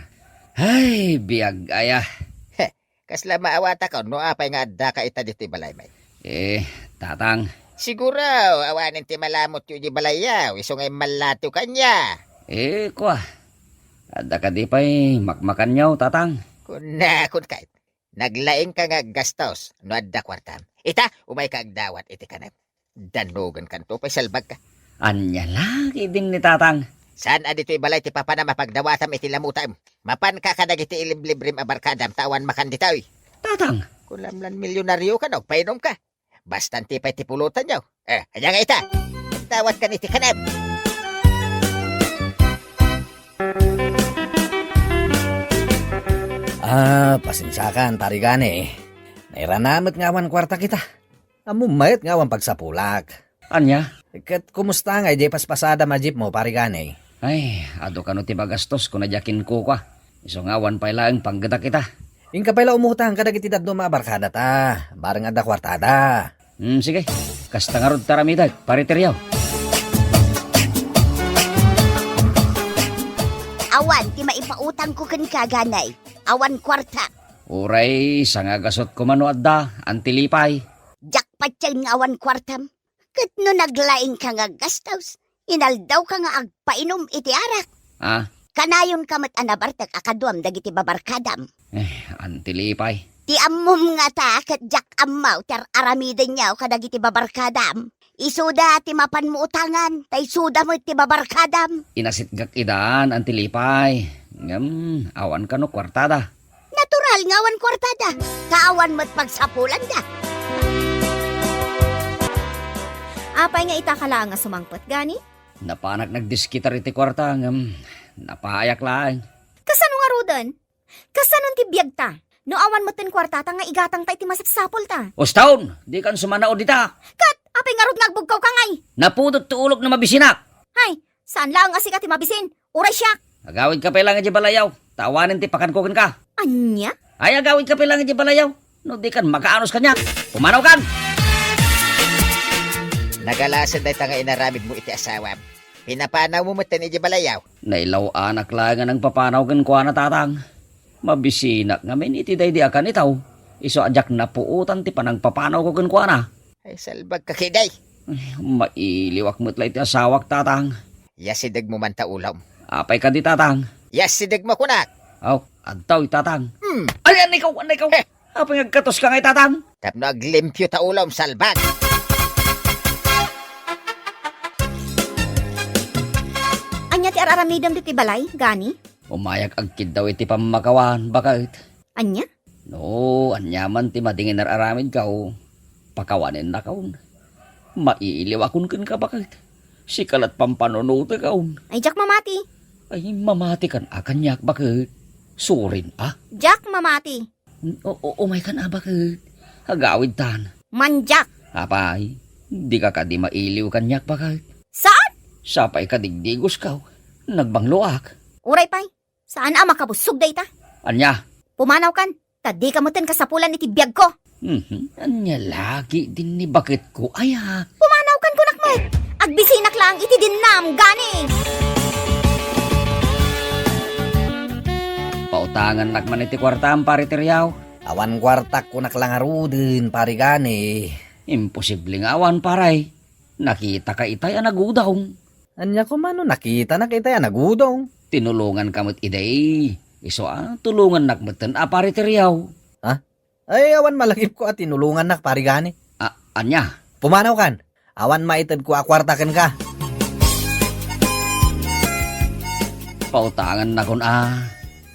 Ay, biag aya. Heh, kasla maawataka no apay nga addaka ita ditoy balay, may. Eh, Tatang. Siguro, awanen ti malamutyo iti balayyo, isu nga immallatiw kaniak. Eh, kua. Adda kadi pay makmakanyo, Tatang? Kunakon kay, naglaingka nga aggastos no adda kuartam. Ita, umayka agdawat iti kanem. Dannogenkanto pay salbagka. Ania la ketdin ni Tatang? Saan a ditoy balay ti papanam a pagdawatam iti lamutam? Mapanka kadagiti iliblibrem a barkadam ta awan makan ditoy. Tatang! Kunamlan milyonaryoka no agpainomka. Basta anti pay ti pulotanyo. Eh, ania nga ita? Dawatkan iti kanem. Ah, pasensiakan, Pari Gani. Nairana met nga awan kuartak ita. Ammom met nga awan pagsapulak. Ania? Ket kumusta nga idiay paspasadam a jeepmo, Pari Gani? Ay, adu kano ti magastos, kuna diay kinkukua. Isu nga awan pay laeng panggedak ita. Inka pay la umutang kadagiti dadduma a barkadata, bareng adda kuartada. Hmm, sige. Kasta ngarud ti aramidek, Pari Teriaw. Awan ti maipautangko kenka, Gani. Awan kuarta. Uray, sangagasutko man no adda, Anti Lipay. Diak patien nga awan kuartam. Ket no naglaingka nga aggastos, inaldawka nga agpainom iti arak. Ah? Kanayonka met a nabartek a kaduam dagiti babarkadam. Eh, Anti Lipay. Ti ammom ngata ket diak ammo ti ar-aramidenyo kadagiti babarkadam. Isuda ti mapanmo utangan, ta isuda met ti babarkadam. Inasitgak idan, Anti Lipay. Ngem, awan kano kuartada. Natural nga awan kuartada, ta awan met pagsapulanda. Apay nga ita ka laeng a sumangpet, gani? Napanak nagdiskitar iti kuarta, ngem napaayak laeng. Kasano ngaruden? Kasano ti biagta? No awan metten kuartata nga igatangta iti masapsapulta. Uston, dikan sumanaw dita. Ket, apay ngarud nga agbugkawka ngay? Napudot ti ulok no mabisinak. Hay, saan laeng a sika ti mabisin. Uray siak. Agawidka pay laeng idiay balayaw, ta awanen ti pakanko kenka. Ania? Ay, agawidka pay laeng idiay balayaw. No dikan makaanos kaniak, pumanawkan! Nagalasen dayta nga inaramidmo iti asawam. Pinapanawmo metten idiay balayaw. Nailaw-anak laeng a nangpapanaw kenkuana, Tatang. Mabisinak ngamin iti daydi a kanitaw. Isu a diak napuotan ti panangpapanawko kenkuana. Ay, salbagka ketdi. Ay, mailiwak met la iti asawak, Tatang. Yasidegmo man ta ulom. Apay kadi, Tatang? Yasidegmo kunak. Aw, adtoy, Tatang. Hmm. Ay, annay kaw, annay kaw. Heh. Apay nga agkatoska ngay, Tatang? Tapno aglimpio ta ulom, salbag. ar-aramidem ditoy balay, gani? Umayak agkiddaw iti pammakawan, baket. Ania? No, aniaman ti madi nga inar-aramidko, pakawanennakon. Maiiliwakon kenka, baket. Sika la't pampanunotekon. Ay, diak mamati. Ay, mamatikan a kaniak, baket. Surin a. Diak mamati. O, o, umaykan a, baket. Agawidtan. Mandiak. Apay, dika kadi mailiw kaniak, baket. Saan? Sapay kadigdigosko. Nagbangloak. Uray pay. Saan a makabusog dayta? Ania? Pumanawkan, ta dika metten kasapulan iti biagko. Mhm. Ania la ketdin ni baketko, aya? Pumanawkan kunak met. Agbisinak laeng iti dinnam, gani. Pautangannak man iti kuartam, Pare Teriaw. Awan kuartak kunak la ngaruden, Pare Gani. Imposible nga awan, pare. Nakitaka itay a nagudong. Ania koma no nakitanak itay a nagudong? Tinulonganka met idi. Isu a, tulongannak metten a, Pare Teriaw. Ha? Ay, awan malagipko a tinulongannak, Pare Gani. A, ania? Pumanawkan. Awan maitedko a kuarta kenka. Pautangannakon a.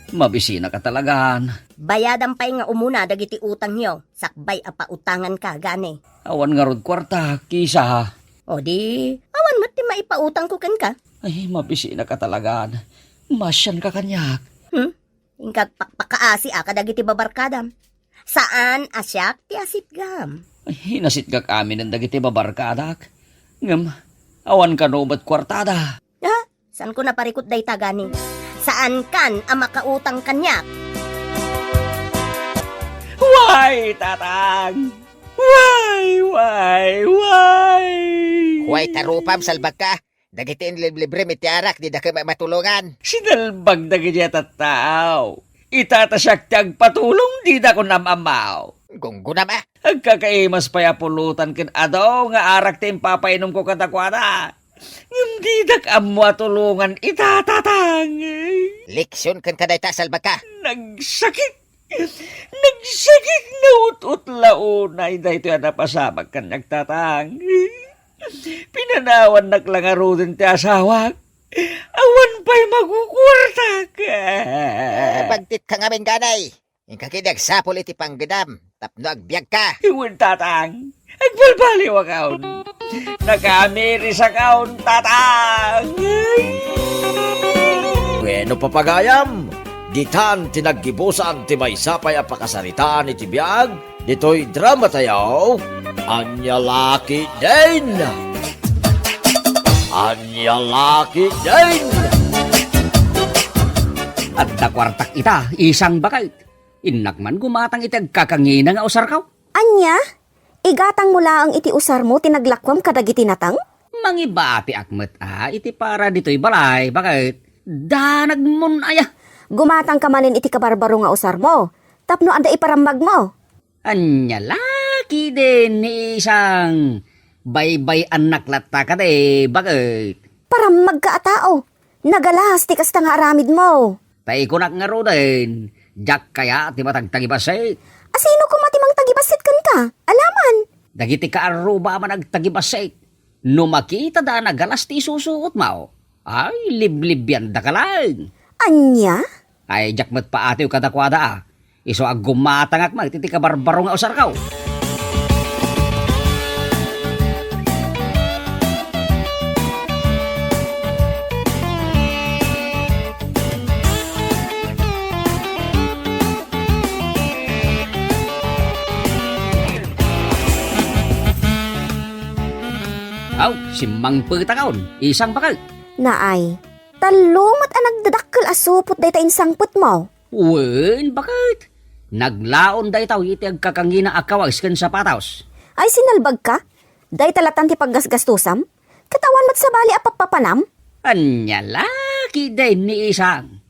Mabisinaka talagan. Bayadam pay nga umuna dagiti utangyo, sakbay a pautanganka, Gani. Awan ngarud kuarta, Kisa. O di, awan met ti maipautangko kenka. Ay, mabisinaka talagan. Maasianka kaniak. Hmm? Inka pakpakaasi a kadagiti babarkadam. Saan a siak ti asitgam. Ay, inasitgak aminen dagiti babarkadak. Ngem, awan kano met kuartada. Ha? Saanko naparikut dayta, Gani? Saankan a makautang kaniak? Way, Tatang! Way, way, way! Way, tarupam, salbagka. Dagiti inliblibrem iti arak, dida koma matulongan. Sinalbag dagiti a tattao. Itata siak ti agpatulong, didakon am-ammo. Gunggunam a. Agkakaimas pay a pulutan ken adu nga arak ti impapainomko kadakuada. Ngem didak ammo a tulongan ita, Tatang. Leksion kenka dayta, salbagka. Nagsakit. Nagsakit, naut-ut la unay daytoy a napasamak kaniak, Tatang. Pinanawannak la ngaruden ti asawak. Awan pay makukuartak. Eh, bagtitka ngamin, Gani. Inka ketdi agsapul iti panggedam tapno agbiagka. Wen, Tatang. Agbalbaliwakon. Nakaamirisakon, Tatang. Wenno, papagayam, ditan ti naggibusan ti maysa pay a pakasaritaan iti biag ditoy dramatayo. Ania la ketdin? Ania la ketdin? Adda kuartak ita, isang baket. Innak man gumatang iti agkakangina nga usarko. Ania? Igatangmo laeng iti usarmo ti naglakuam kadagiti nateng? Mangibatiak met a iti para ditoy balay, baket danagmon aya. Gumatangka manen iti kabarbaro nga usarmo, tapno adda iparammagmo. Ania la ketdin ni isang, baybay-annak latta kadi, baket. Parammagka a tao. Nagalas ti kasta nga aramidmo. Ta ikunak ngaruden, diak kaya ti matagtagibassit. A sino koma ti mangtagibassit kenka? Alaman. Dagiti kaarruba a managtagibassit. No makitada a nagalas ti isusuotmo, ay, liblibiandaka laeng. Ania? Ay, diak met paatiw kadakuada a. Isu a gumatangak met iti kabarbaro nga usarko. Aw, simmangpetakon, isang baket. Naay, tallo met a nagdadakkel a supot dayta insangpetmo. Wen, baket. Naglaon dayta iti agkakangina a kawas ken sapatos. Ay, sinalbagka? Dayta latan ti paggasgastusam? Ket awan met sabali a pappapanam? Ania la ketdin ni isang?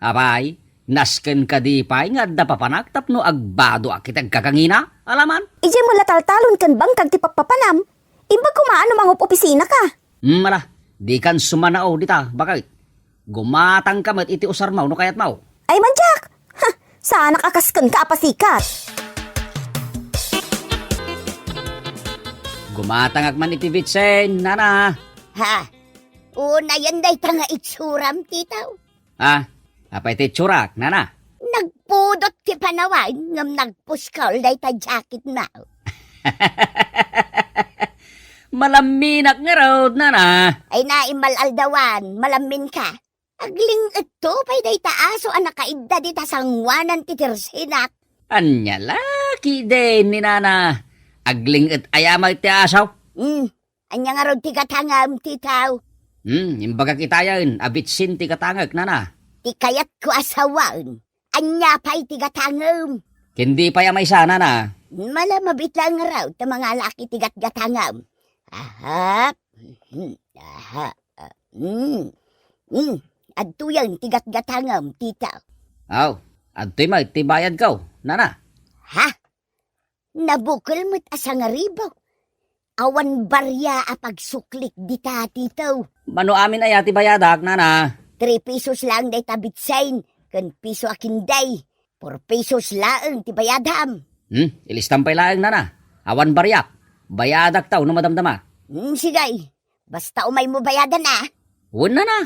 Apay, nasken kadi pay nga adda papanak tapno agbadoak iti agkakangina? Alaman? Idiay met la taltalon ken bangkag ti pappapanam. Imbag koma a no mangup-opisinaka. Hmm, ala, dikan sumanao dita, baket. Gumatangka met iti usarmo no kayatmo. Ay, mandiak! Ha! Saanak a kas kenka a pasikat! Gumatangak man iti bitsin, nana. Ha? Unayen dayta nga itsuram, Tito. Ah, apay ti itsurak, nana? Nagpudot ti panawen ngem nagpuskol dayta jacketmo. Malamminak ngarud, nana. Ay na, immal-aldawan, malamminka. Agling-etto pay dayta aso a nakaidda dita sangoanan ti tersenak. Ania la ketdin ni nana? Agling-et aya met ti aso? Hmm, ania ngarud ti gatangem, Tito? Hmm, imbagak itayen a bitsin ti gatangek, nana. Ti kayatko a sawen. Ania pay ti gatangem? Ken di pay a maysa, nana. Mala mabitla ngarud ta mangalaki ti gatgatangem. Aha. Hmm, aha. Ah, hmm. Hmm. Adtoyen ti gatgatangem, Tito. Aw, adtoy met ti bayadko, nana. Ha? Nabukel met a sangaribu. Awan baria a pagsuklik dita, Tito. Mano amin aya ti bayadak, nana? Three pesos laeng dayta bitsin, ken piso a kinday. Four pesos laeng ti bayadam. Hmm, ilistam pay laeng, nana. Awan bariak. Bayadakto no madamdama. Hmm, sige. Basta umaymo bayadan, a. Wen, nana.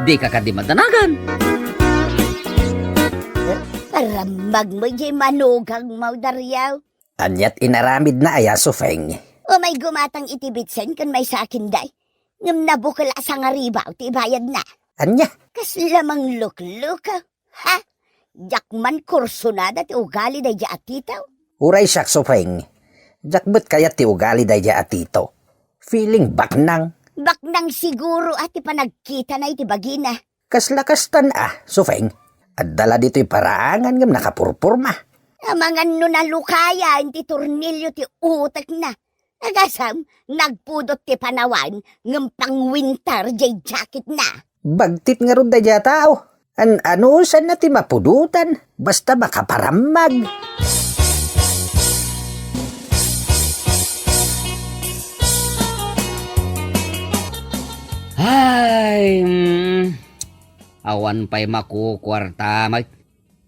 Dika kadi madanagan. Parammagmo jay manugangmo, Dario. Aniat inaramidna aya, Sufeng? Umay gumatang iti bitsin ken maysa a kinday. Ngem nabukel a sangaribu ti ibayadna. Ania? Kasla manglukluka. Ha? Diak man kursunada ti ugali daydiay a Tito. Uray siak, Sufeng. Diak met kayat ti ugali daydiay a Tito. Feeling baknang. Baknang siguro a ti panagkitana iti bagina. Kasla kastan a, Sufeng. Adda la ditoy paraangan ngem nakapurporma. Amangan no nalukayan ti tornilyo ti utekna. Agasem, nagpudot ti panawen ngem pangwinter jay jacketna. Bagtit ngarud daydiay a tao. An-anusanna ti mapudotan, basta makaparammag. Ay, mm, awan pay makukuarta, may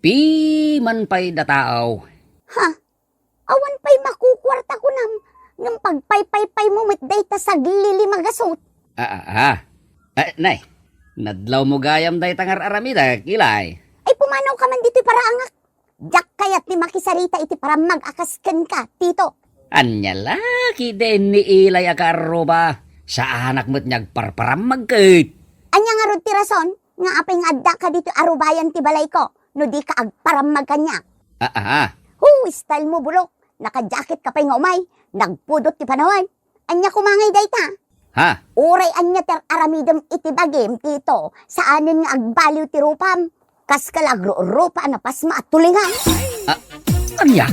piman pay da tao. Ha? Awan pay makukuarta kunam, ngem pagpaypaypaymo met dayta saglili magasut. Ah, ah, ah. Eh, nay, nadlawmo gayam dayta nga ar-aramidek, Ilay. Ay, pumanawka man ditoy paraangak. Diak kayat ti makisarita iti parammag a kas kenka, Tito. Ania la ketdin ni Ilay a kaarruba? Saanak met nga agparparammag ket. Ania ngarud ti rason nga apay nga addaka ditoy arubayan ti balayko no dika agparammag kaniak? Ah, ah, ah. Hu, style mo, bulok. Naka-jacket ka pay nga umay. Nagpudot ti panawen. Ania koma ngay dayta? Ha? Uray ania ti ar-aramidem iti bagim, Tito, saanen nga agbaliw ti rupam. Kas ka la agrurupa a napasma a tulingan. Ah, ania?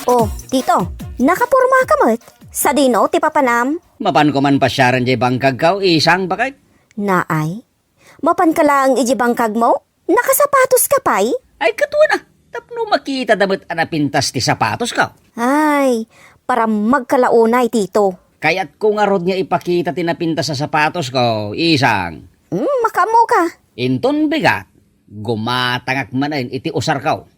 Oh, Tito, nakaporma ka met? Sadino ti papanam? Mapanko man pasiaren jay bangkagko, isang, baket? Naay, mapanka laeng iti bangkagmo? Nakasapatos ka pay? Ay, katuana, tapno makita da met a napintas ti sapatosko. Ay, parammagka la unay, Tito. Kayatko ngarud nga ipakita ti napintas a sapatosko, isang. Hmm, makaammo ka. Inton bigat, gumatangak manen iti usarko.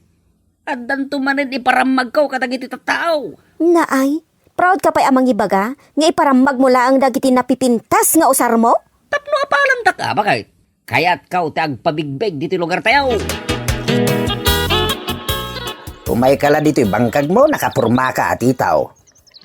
Addanto manen iparammagko kadagiti tattao. Naay, proud ka pay a mangibaga nga iparammagmo laeng dagiti napipintas nga usarmo? Tapno apalandak a, baket. Kayatko ti agpabigbeg ditoy lugartayo. Umayka la ditoy bangkagmo, nakapormaka a Tito.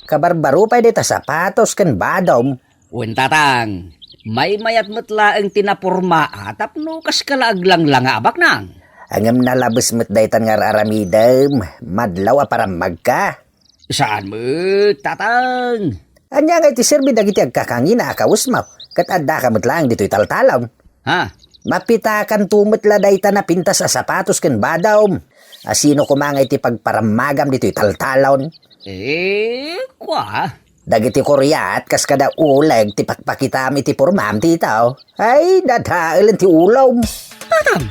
Kabarbaro pay dayta sapatos ken badom. Wen, tatang, maymayat met laeng ti napormaa tapno kaska la aglanglanga a baknang. Ngem nalabes met daytan nga ar-aramidem, madlaw a parammagka. Saan met, tatang? Ania ngay ti serbi dagiti agkakangina a kawesmo, ket addaka met laeng ditoy taltalon? Ha? Mapitakanto met la dayta napintas a sapatos ken badom. A sino koma ngay ti pagparammagam ditoy taltalon? Eh, kua? Dagiti kuriat kas kada uleg ti pakpakitam iti pormam, Tito. Ay, dadaelen ti ulom. Tatang!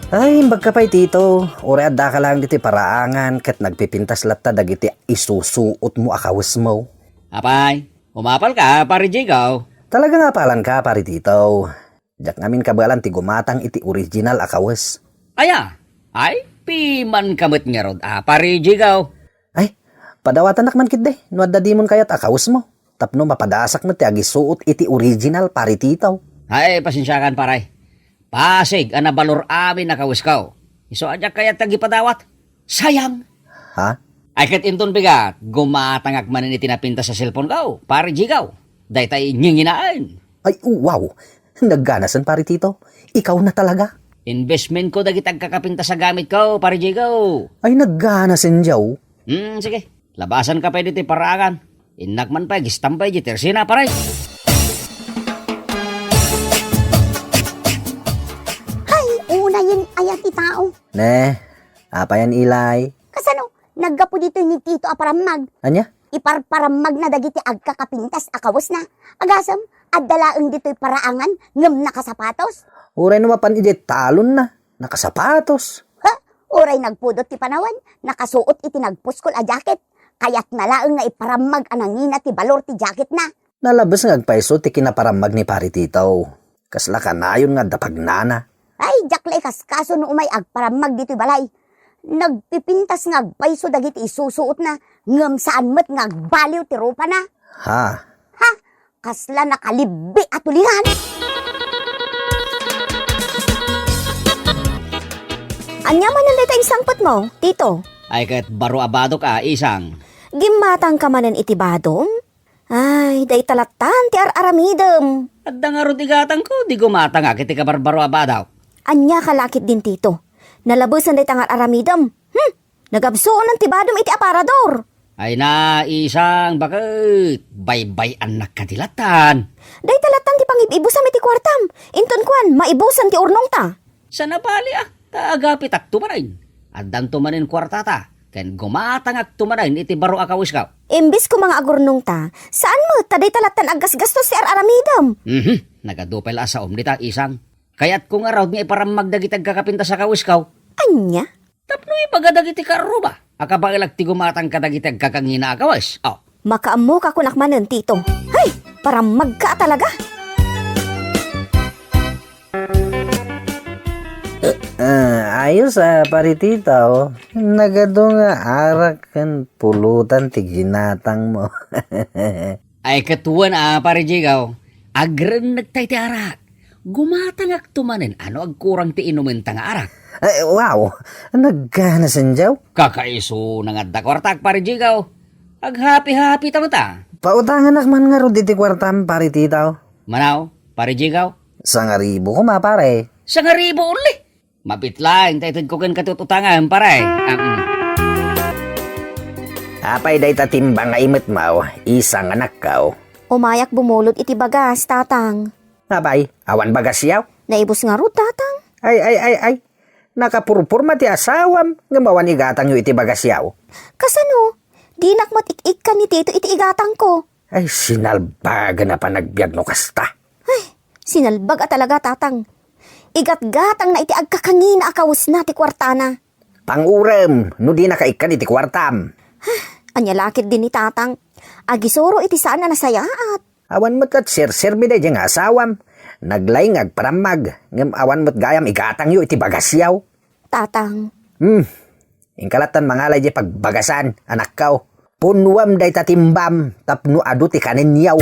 Ay, imbagka pay, Tito. Uray addaka laeng ditoy paraangan ket nagpipintas latta dagiti isusuotmo a kawesmo. Apay, umapalka, Pare Jigo? Talaga nga apalanka, Pare Tito. Diak ngamin kabaelan ti gumatang iti original a kawes. Aya? Ay, pimanka met ngarud a, Pare Jigo. Ay, Padawatannak man ketdi, no adda dimon kayat a kawesmo. Tapno mapadasak met ti agisuot iti original, Pare Tito. Ay, pasensiakan, pare. Pasig a nabalor amin a kawesko. Isu a diak kayat ti agipadawat. Sayang. Ha? Ay, ket inton bigat, gumatangak manen iti napintas a cellphone ko, Pare Jigaw. Daytay nginginaen. Ay, wow! Nagganasen, Pare Tito. Ikaw na talaga. Investment ko dagiti agkakapintas a gamit ko, Pare Jigaw. Ay, nagganasen, Joe. Hmm, sige. Labasan ka pay ditoy paraangan. Innak man pay, gistam pay, di tersina, pare. Hay, unayen aya ti tao. Ne, apayan, Ilay? Kasano? Naggapu ditoy ni Tito a parammag. Ania? Iparparammagna dagiti agkakapintas a kawesna. Agasem, adda laeng ditoy paraangan ngem nakasapatos. Uray no mapan idiay talonna, nakasapatos. Ha? Uray nagpudot ti panawen, nakasuot iti nagpuskol a jacket. Kayatna laeng nga iparammag a nangina ti balor ti jacketna. Nalabes nga agpayso ti kinaparammag ni Pare Tito. Kasla kanayon nga adda pagnana. Ay, diak la ikaskaso no umay agparammag ditoy balay. Nagpipintas nga agpayso dagiti isusuotna, ngem saan met nga agbaliw ti rupana. Ha? Ha? Kasla nakalibbi a tulingan! Ania manen dayta insangpetmo, Tito? Ay, ket baro a badok a, Isang. Gimmatangka manen iti badom? Ay, dayta lattan ti ar-aramidem. Adda ngarud igatangko, di gumatangak iti kabarbaro a badok. Ania ka la ketdin, Tito? Nalabesen dayta nga ar-aramidem. Hmm? Nagabsuonen ti badom iti aparador. Ay na, Isang, baket? Baybay-annak kadi lattan. Dayta lattan ti pangib-ibusam iti kuartam. Inton kuan, maibusan ti urnongta. Saan a bali a, ta agapitakto manen. Addanto manen kuartata, ken gumatangakto manen iti baro a kawisko. Imbes koma nga agurnongta, saan met ta dayta lattan aggasgastos ti ar-aramidem. Mhm, nagadu pay la a saom dita, Isang. Kayatko ngarud nga iparammag dagiti agkakapintas a kawisko. Ania? Tapno ibaga dagiti karruba a kabaelak ti gumatang kadagiti agkakangina a kawis. Oh. Makaammoka kunak manen, Tito. Hay! Parammagka a talaga! Ah, ayos a, Pare Tito. Nagadu nga arak ken pulutan ti ginatangmo. Ay, ket wen a, Pare Jigaw, agrennegta iti arak. Gumatangakto manen a no agkurang ti inumenta nga arak. Ay, wow! Nagganasen, Joe. Kakaisuna nga adda kuartak, Pare Jigaw. Aghapi-hapita met a. Pautanganak man ngarud iti kuartam, Pare Tito. Manaw, Pare Jigaw? Sangaribu koma, pare. Sangaribu only? Mabit laeng ta itedko kenka ti ut-utangan, pare. Am. Apay dayta timbang nga imetmaw, Isang, anakko? Umayak bumulod iti bagas, Tatang. Apay, awan bagasyo? Naibus ngarud, Tatang. Ay, ay, ay, ay. Nakapurporma ti asawam, ngem awan igatangyo iti bagasyo. Kasano? Dinak met ik-ikkan ni Tito iti igatangko. Ay, sinalbagan a panagbiag no kasta. Ay, sinalbag a talaga, Tatang. Igatgatangna iti agkakangina a kawesna ti kuartana. Pangurem, no dinaka ikkan iti kuartam. Ania la ketdin ni Tatang? Agisuro iti saan a nasayaat. Awan met ket serserbi daydiay nga asawam. Naglaing nga agparammag, ngem awan met gayam igatangyo iti bagasyo. Tatang. Hmm. Inka lattan mangala idiay pagbagasan, anakko. Punnuem dayta timbam tapno adu ti kanenyo.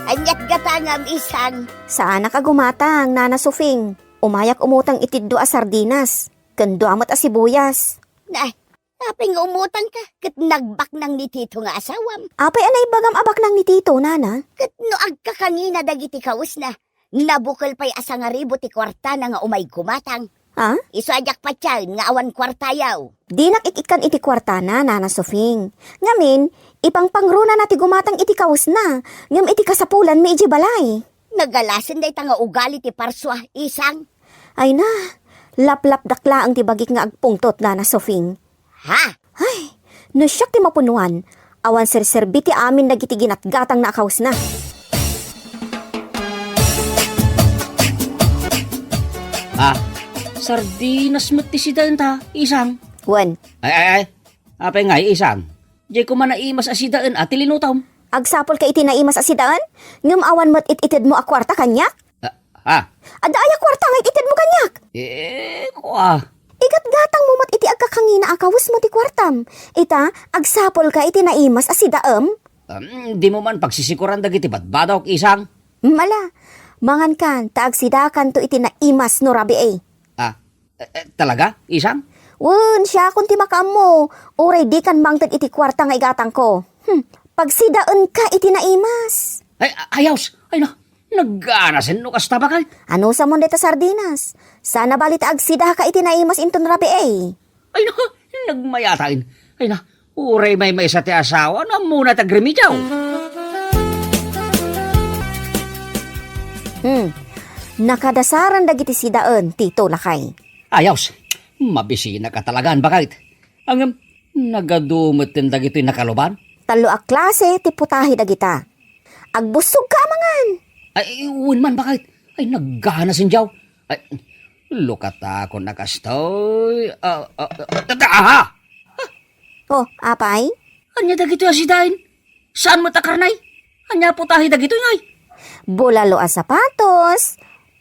Aniat gatangam, Isang? Saanak a gumatang, Nana Sofing. Umayak umutang iti dua a sardinas, ken dua met a sibuyas. Na, apay nga umutangka ket nagbaknang ni Tito nga asawam? Apay a naibagam a baknang ni Tito, Nana? Ket no agkakangina dagiti kawesna, nabukel pay a sangaribu ti kuartana nga umay gumatang. Ah? Isu a diak patien nga awan kuartayo. Dinak ik-ikkan iti kuartana, Nana Sofing. Ngamin, ipangpangrunana ti gumatang iti kawesna, ngem iti kasapulanmi idiay balay. Nagalasen dayta nga ugali ti parsua, Isang. Ay na, laplapdak laeng ti bagik nga agpungtot, Nana Sofing. Ha? Ay, no siak ti mapunnuan, awan serserbi ti amin dagiti ginatgatangna a kawesna. Ah, sardinas met ti sidaenta, Isang. Wen. Ay, ay, ay. Apay ngay, Isang? Diay koma naimas a sidaen a ti linutom. Agsapulka iti naimas a sidaen? Ngem awan met it-itedmo a kuarta kaniak? Ah, ah. Adda aya kuarta nga it-itedmo kaniak? Eh, kua. Igatgatangmo met iti agkaka- kangina a kawesmo ti kuartam. Ita, agsapulka iti naimas a sidaem? Em, dimo man pagsisikuran dagiti badbadok, Isang? Mala, mangankan, ta agsidakanto iti naimas no rabii. Ah, eh, eh, talaga, Isang? Wen, siakon ti makaammo. Uray dikan mangted iti kuarta nga igatangko. Hmm, pagsidaenka iti naimas. Ay, a-, ayos. Ay, na, nagganasen no kasta, bakay. Anusamon dayta sardinas? Sana bali ta agsidaka iti naimas inton rabii. Ay, na, nagmayat. Ay, na, uray maymaysa ti asawa, no ammona ti agremediaw. Hmm. Nakadasaran dagiti sidaen, Tito, lakay. Ayos. Mabisinaka talaga, bakay. Ngem, nagadu metten dagitoy nakaluban? Tallo a klase ti putahe dagita. Agbussogka a mangan. Ay, wen man, bakay. Ay, nagganasen diaw. Ay, lukatakon a kastoy. Ah, ah, ah, ah, ah! Oh, apay? Ania dagitoy a sidaen? Saan met a karne? Ania putahe dagitoy, ngay? Bulalo a sapatos,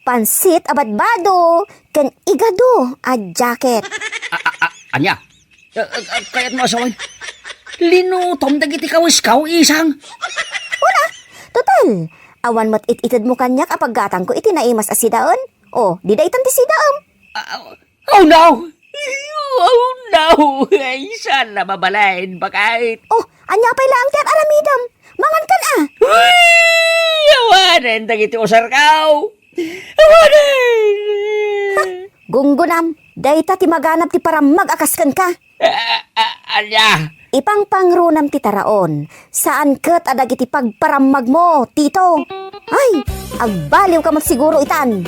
pansit a badbado, ken igado a jacket. A-, a-, a-, ania? A-, a-, a-, kayatmo a sawen? Linutom dagiti kawiskaw, Isang. Una, total, awan met it-itedmo kaniak a paggatangko iti naimas a sidaen. O, dida itan ti sidaem. A-, a-, Oh no! Oh no! Ay, saan na mabalin, bakit? Oh, ania pay laeng ti ar-aramidem? Mangankan a! Uy! Awanen dagiti usarkaw! Awanen! Ha? Gunggunam, dayta ti maganab ti parammag a kas kenka. A-, a-, ania? Ipangpangrunam ti taraon, saan ket a dagiti pagparammagmo, Tito. Ay, agbaliwka met siguro itan.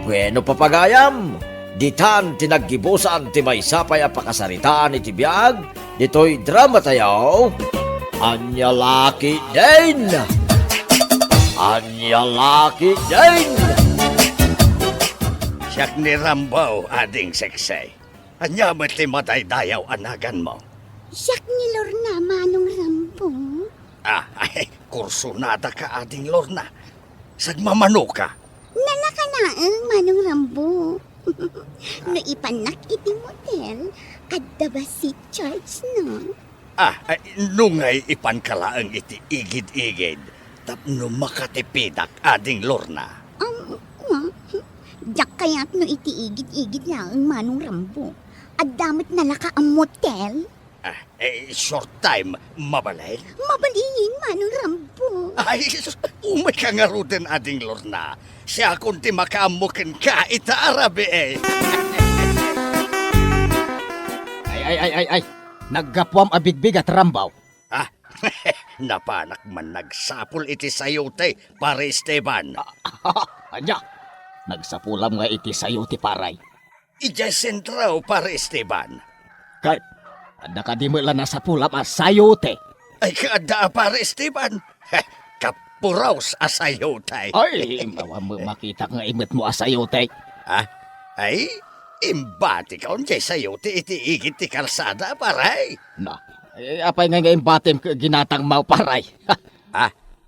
Bueno, papagayam, ditan ti naggibusan ti maysa pay a pakasaritaan iti biag ditoy dramatayo. Ania la ketdin? Ania la ketdin? Siak ni Rambo, Ading Seksay. Ania met ti madaydayaw a naganmo? Siak ni Lorna, Manong Rambo. Ah, ay, kursunada ka, Ading Lorna. Sagmamano ka? Nalaka laeng, Manong Rambo. No ipannak iti motel, adda ba seat charge, no? Ah, ay, no ngay ipanka laeng iti igid-igid, tapno makatipidak, Ading Lorna. Um, wa. Diak kayat no iti igid-igid laeng, Manong Rambo. Adda met nalaka a motel. Ah, eh, short time, mabalin? Mabalin, Manong Rambo. Ay, sus, umayka ngaruden, Ading Lorna. Siakon ti makaammo kenka ita a rabii, eh. Ay, ay, ay, ay, ay. Naggapuam a bigbigat, Rambo. Ah, napanak man nagsapul iti sayote, Pare Esteban. Ania? Nagsapulam nga iti sayote, pare? Idiay sentro, Pare Esteban. Ket, adda kadi met la nasapulam a sayote? Ay, kaadda a, Pare Esteban. Heh, kapuros a sayote. Ay, mawa-, makitak nga imetmo a sayote. Ha? Ay, imbatikon diay sayote iti igid ti kalsada, pare. Na, eh, apay nga, nga imbatim ket ginatangmo, pare? Ha?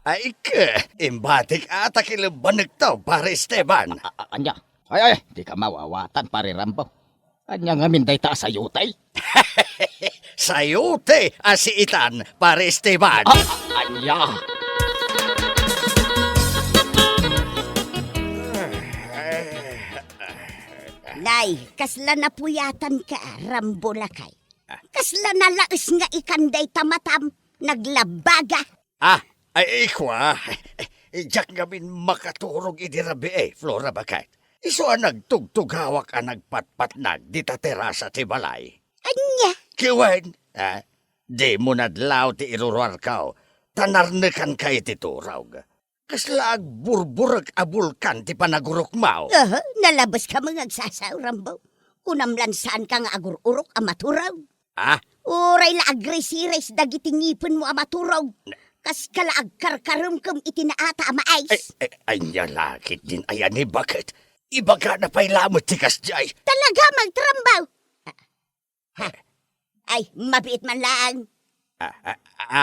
Ay, ket, imbatik a ta kilembanekto, Pare Esteban. A-, a-, ania? Ay, ay, dika mawawatan, Pare Rambo. Ania ngamin dayta a sayote? Sayote a siitan, Pare Esteban. Ah, ania? Nay, kasla napuyatanka, Rambo lakay. Kasla nalaes nga ikan dayta matam, naglabaga. Ah, ay, ikua, diak ngamin makaturog idi rabii, Flora baket. Isu a nagtugtugawak a nagpatpatnag dita terasa ti balay. Ania? Ket wen, ah, dimo nadlaw ti iruruarko, ta narnekanka iti turog. Kasla agburburek a bulkan ti panagurokmo. Aha, nalabeska met nga agsasao, Rambo. Kunam lan saanka nga agur-urok a maturog. Ah? Uray la agrisiris dagiti ngipenmo a maturog. Kaska la agkarkaremkem iti naata a mais. Ay, ay, ania la ketdin aya ni baket? Ibagana pay lamet ti kasdiay. Talaga, Mang Rambo? Ha? Ay, mabiit man laeng. Ah, ah,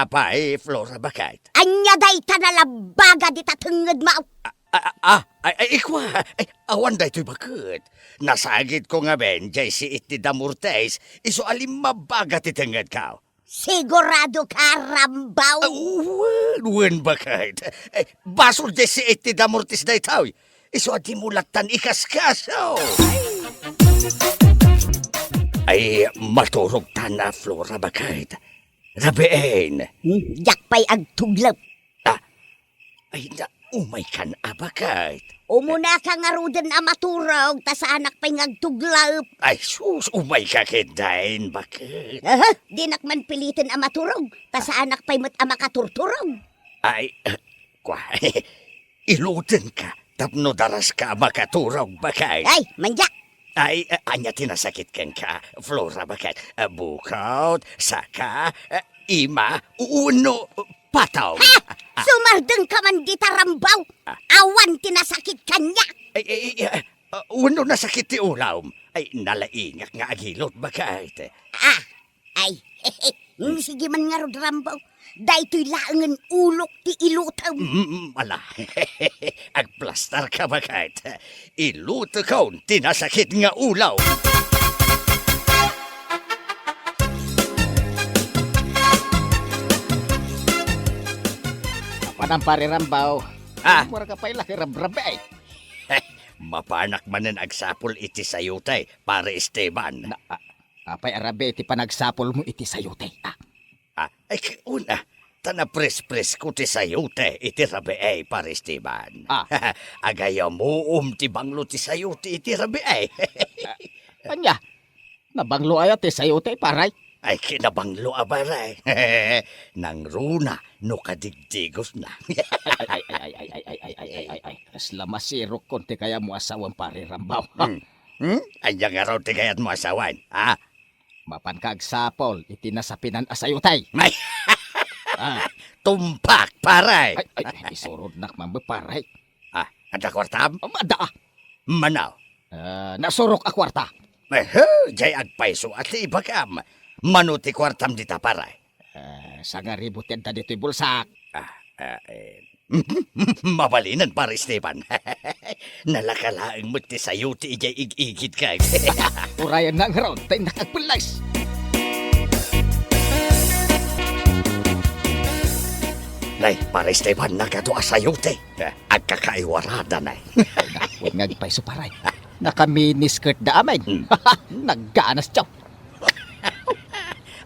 apay, Flora baket? Ania dayta nalabaga dita tengngedmo? Ah, Ah, ah, ah, ay, ay, ikwa, ay, awan daytoy baket. Nasagidko ngamin, jay siit ti damortis, isu a limmabbaga ti tengngedko. Sigurado ka, Rambaw? Ah, wen, wen, baket. Eh, basol jay siit ti damortis daytoy. Isu a dimo lattan ikaskaso. Ay, maturog ta na, Flora, baket. Rabiin. Hmm, diak pay agtuglep. Ah, ay, na, umaykan a, baket. Umunaka ngaruden a maturog, ta saanak pay nga agtuglep. Ay, sus, umayka ketdin, baket. Aha, dinak man piliten a maturog, ta saanak pay met a makaturturog. Ay, eh, kwa, ilutenka, tapno daraska a makaturog, baket. Ay, mandiak. Ay, eh, ania ti nasakit kenka, Flora, baket? Eh, bukot, saka, eh, ima, wenno, patong? Ha! Ah, ah. Sumardengka man dita, Rambaw! Ah. Awan ti nasakit kaniak! Ay, ay, ay, ah, ah, wenno nasakit ti ulom? Ay, nalaingak nga agilot, baket. Ah, ay, sige man ngarud, Rambaw. Daytoy laengen ulok ti ilutem. Mm, ala. Agplastarka, baket. Ilutekon ti nasakit nga ulom. Apanan, Pare Rambaw? Ah. Ummuarka pay la ket rabrabii. Mapanak manen agsapul iti sayote, Pare Esteban. Na, ah, apay a rabii ti panagsapulmo iti sayote? Ah. Ah, ay, ki-, una, ta naprespresko ti sayote iti rabii, Pare Esteban. Ah. Agayamuom ti banglo ti sayote iti rabii. Ah, ania? Nabanglo aya ti sayote, Pare? Ay, kinabanglo a, Pare. Nangruna no kadigdigosna. Ay, ay, ay, ay, kasla masirokkon ti kayatmo a sawen, Pare Rambaw. Hmm. Hmm? Ania ngarud ti kayatmo a sawen, ha? Mapanka agsapul iti nasapinan a sayote. Ay! Ah. Tumpak, Pare! Ay, ay, ay, isurodnak man, Pare. Ah, adda kuartam? Um, adda, ah. Mano? Ah, nasurok a kuarta. Ehe, jay agpayso a ti ibagam. Mano ti kuartam dita, Pare? Ah, sangaribu ti adda ditoy bulsak. Ah, ah, eh. Mabalinen, Pare Esteban. Nalaka laeng met ti sayote idiay ig-igidko. Urayennak ngarud, ta innak agpelles. Nay, Pare Esteban, nagadu a sayote. Agkakaiwarada, nay. Wen nga agpayso, Pare. Nakaminiskertda amin. Hmm. Nagganas, tiyo.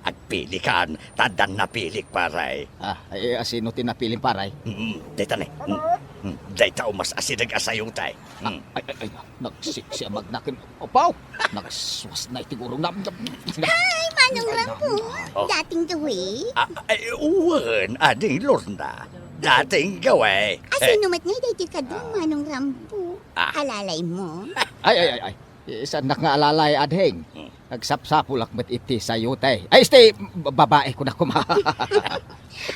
Agpilikan, ta addan napilik, Pare. Ah, ay, asino ti napilim, Pare? Mm, dayta ne. Mm, mm. Dayta umas asideg a sayote. Mm. Ay, ay, ay, nagsiksi a magnaken. Apaw! Nagsuas na iti gurong nam. Ay, Manong Rambo! Oh. Dating gawi? Ah, ay, wen, Ading Lorna. Dating gawi. Asino met ngay daytoy kadu, Manong Rambo? Ah. Alalaymo? Ay, ay, ay, ay. Saannak nga alalay, ading. Hmm. Agsapsapulak met iti sayote. Ay, iti babae ko na kuma.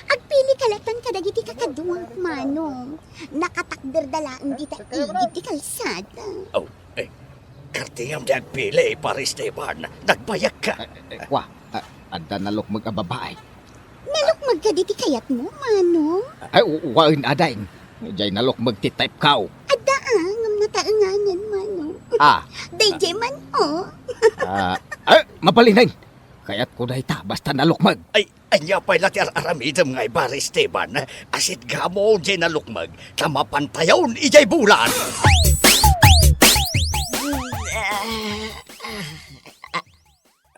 Agpilika laeng kadagiti kakaduak, Manong. Nakatakderda laeng dita igid ti kalsada. Oh, eh, kartingam ti agpili, Pare Esteban. Nagbayagka. Eh, eh, kwa, ah, adda nalukmeg a babae. Nalukmeg kadi ti kayatmo, Manong? Ay, u-, wen, ading. Jay nalukmeg ti type ko. Adda, ah, ngem nataenganen, Manong. Ah. Dayjay man, oh. Ah, ay, mabalinen. Kayatko dayta, basta nalukmeg. Ay, ania pay la ti ar-aramidem ngay, Pare Esteban? Asidegmo jay nalukmeg, ta mapantayon idiay bulan.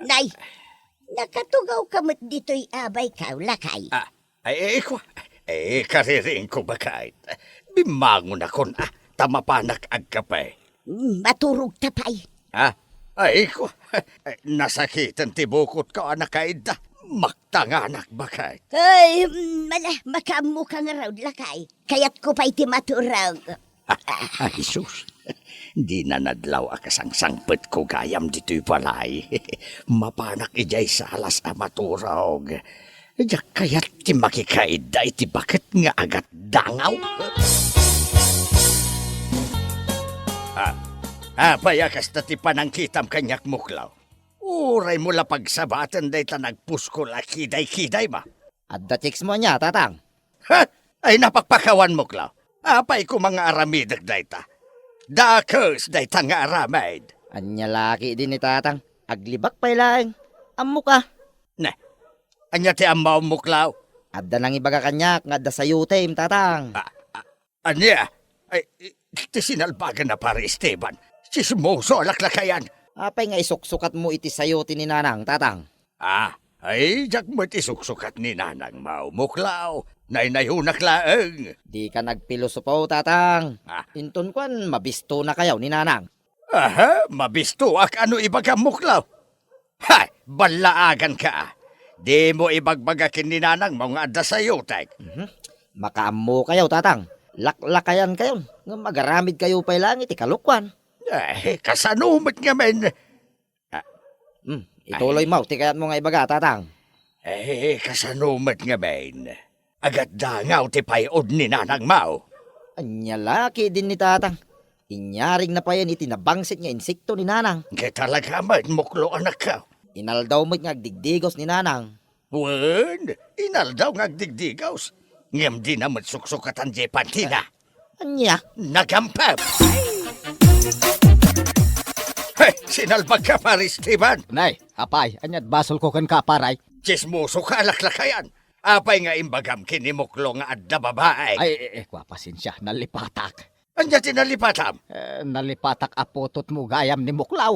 Nay, nakatugawka met ditoy a bayko, lakay. Ah, ay, ay, kwa. Eh, kariringko, baket. Bimmangonakon, ah, ta mapanak agkape. Mm, maturogta pay. Ah, ay, kwa. Nasakiten ti bukotko a nakaidda. Maktanganak, baket. Ay, mm, mala, makaammoka ngarud, lakay. Kayatko pay ti maturog. Ah, ah, Jesus. Dina nadlaw a kasangsangpetko gayam ditoy balay. Mapanak idiay salas a maturog. Diak kayat ti makikaidda iti baket nga agatdangaw. Ah, apay a kasta ti panangkitam kaniak, Muklaw? Uraymo la pagsabaten dayta nagpuskol a kidaykidaymo. Adda chicks mo ania, Tatang? Ha? Ay, napakpakawan, Muklaw. Apay koma nga aramidek dayta? Dakes dayta nga aramid. Ania la ketdi ni Tatang? Aglibak pay laeng. Ammoka. Ne, ania ti ammom, Muklaw? Adda nangibaga kaniak nga adda sayotem, Tatang. Ah, ah, ania? Ay, ti sinalbagan a Pare Esteban. Tsismoso a laklakayan. Apay nga isuksukatmo iti sayote ni Nanang, Tatang? Ah, ay, diak met isuksukat ni Nanangmo, Muklaw. Naynayonak laeng. Dika nagpilosopo, Tatang. Ah. Inton kuan, mabistonakayo ni Nanang. Aha, mabistoak? Ano ibagam, Muklaw? Hay, ballaaganka, a. Dimo ibagbaga ken ni Nanangmo nga adda sayotek. Mhm. Makaammokayo, Tatang. Laklakayankayon, ngem agaramidkayo pay laeng iti kalokuan. Eh, kasano met ngamin? Ah. Hmm, ituloymo ti kayatmo nga ibaga, Tatang. Eh, kasano met ngamin? Agaddangaw ti pay-od ni Nanangmo. Ania la ketdi ni Tatang? Inyarigna payen iti nabangsit nga insekto ni Nanang. Ket talaga met, Muklo, anakko. Inaldaw met nga agdigdigos ni Nanang. Wen, inaldaw nga agdigdigos. Ngem dina met suksukatan diay pantina. Ania? Nagampem! He, sinalbagka, Pare Esteban! Nay, apay, ania't basolko kenka, Pare? Tsismosoka a laklakayan. Apay nga imbagam ken ni Muklo nga adda babaek? Ay, eh, eh, kua, pasensia, nalipatak. Ania ti nalipatam? Eh, nalipatak a putotmo gayam ni Muklaw.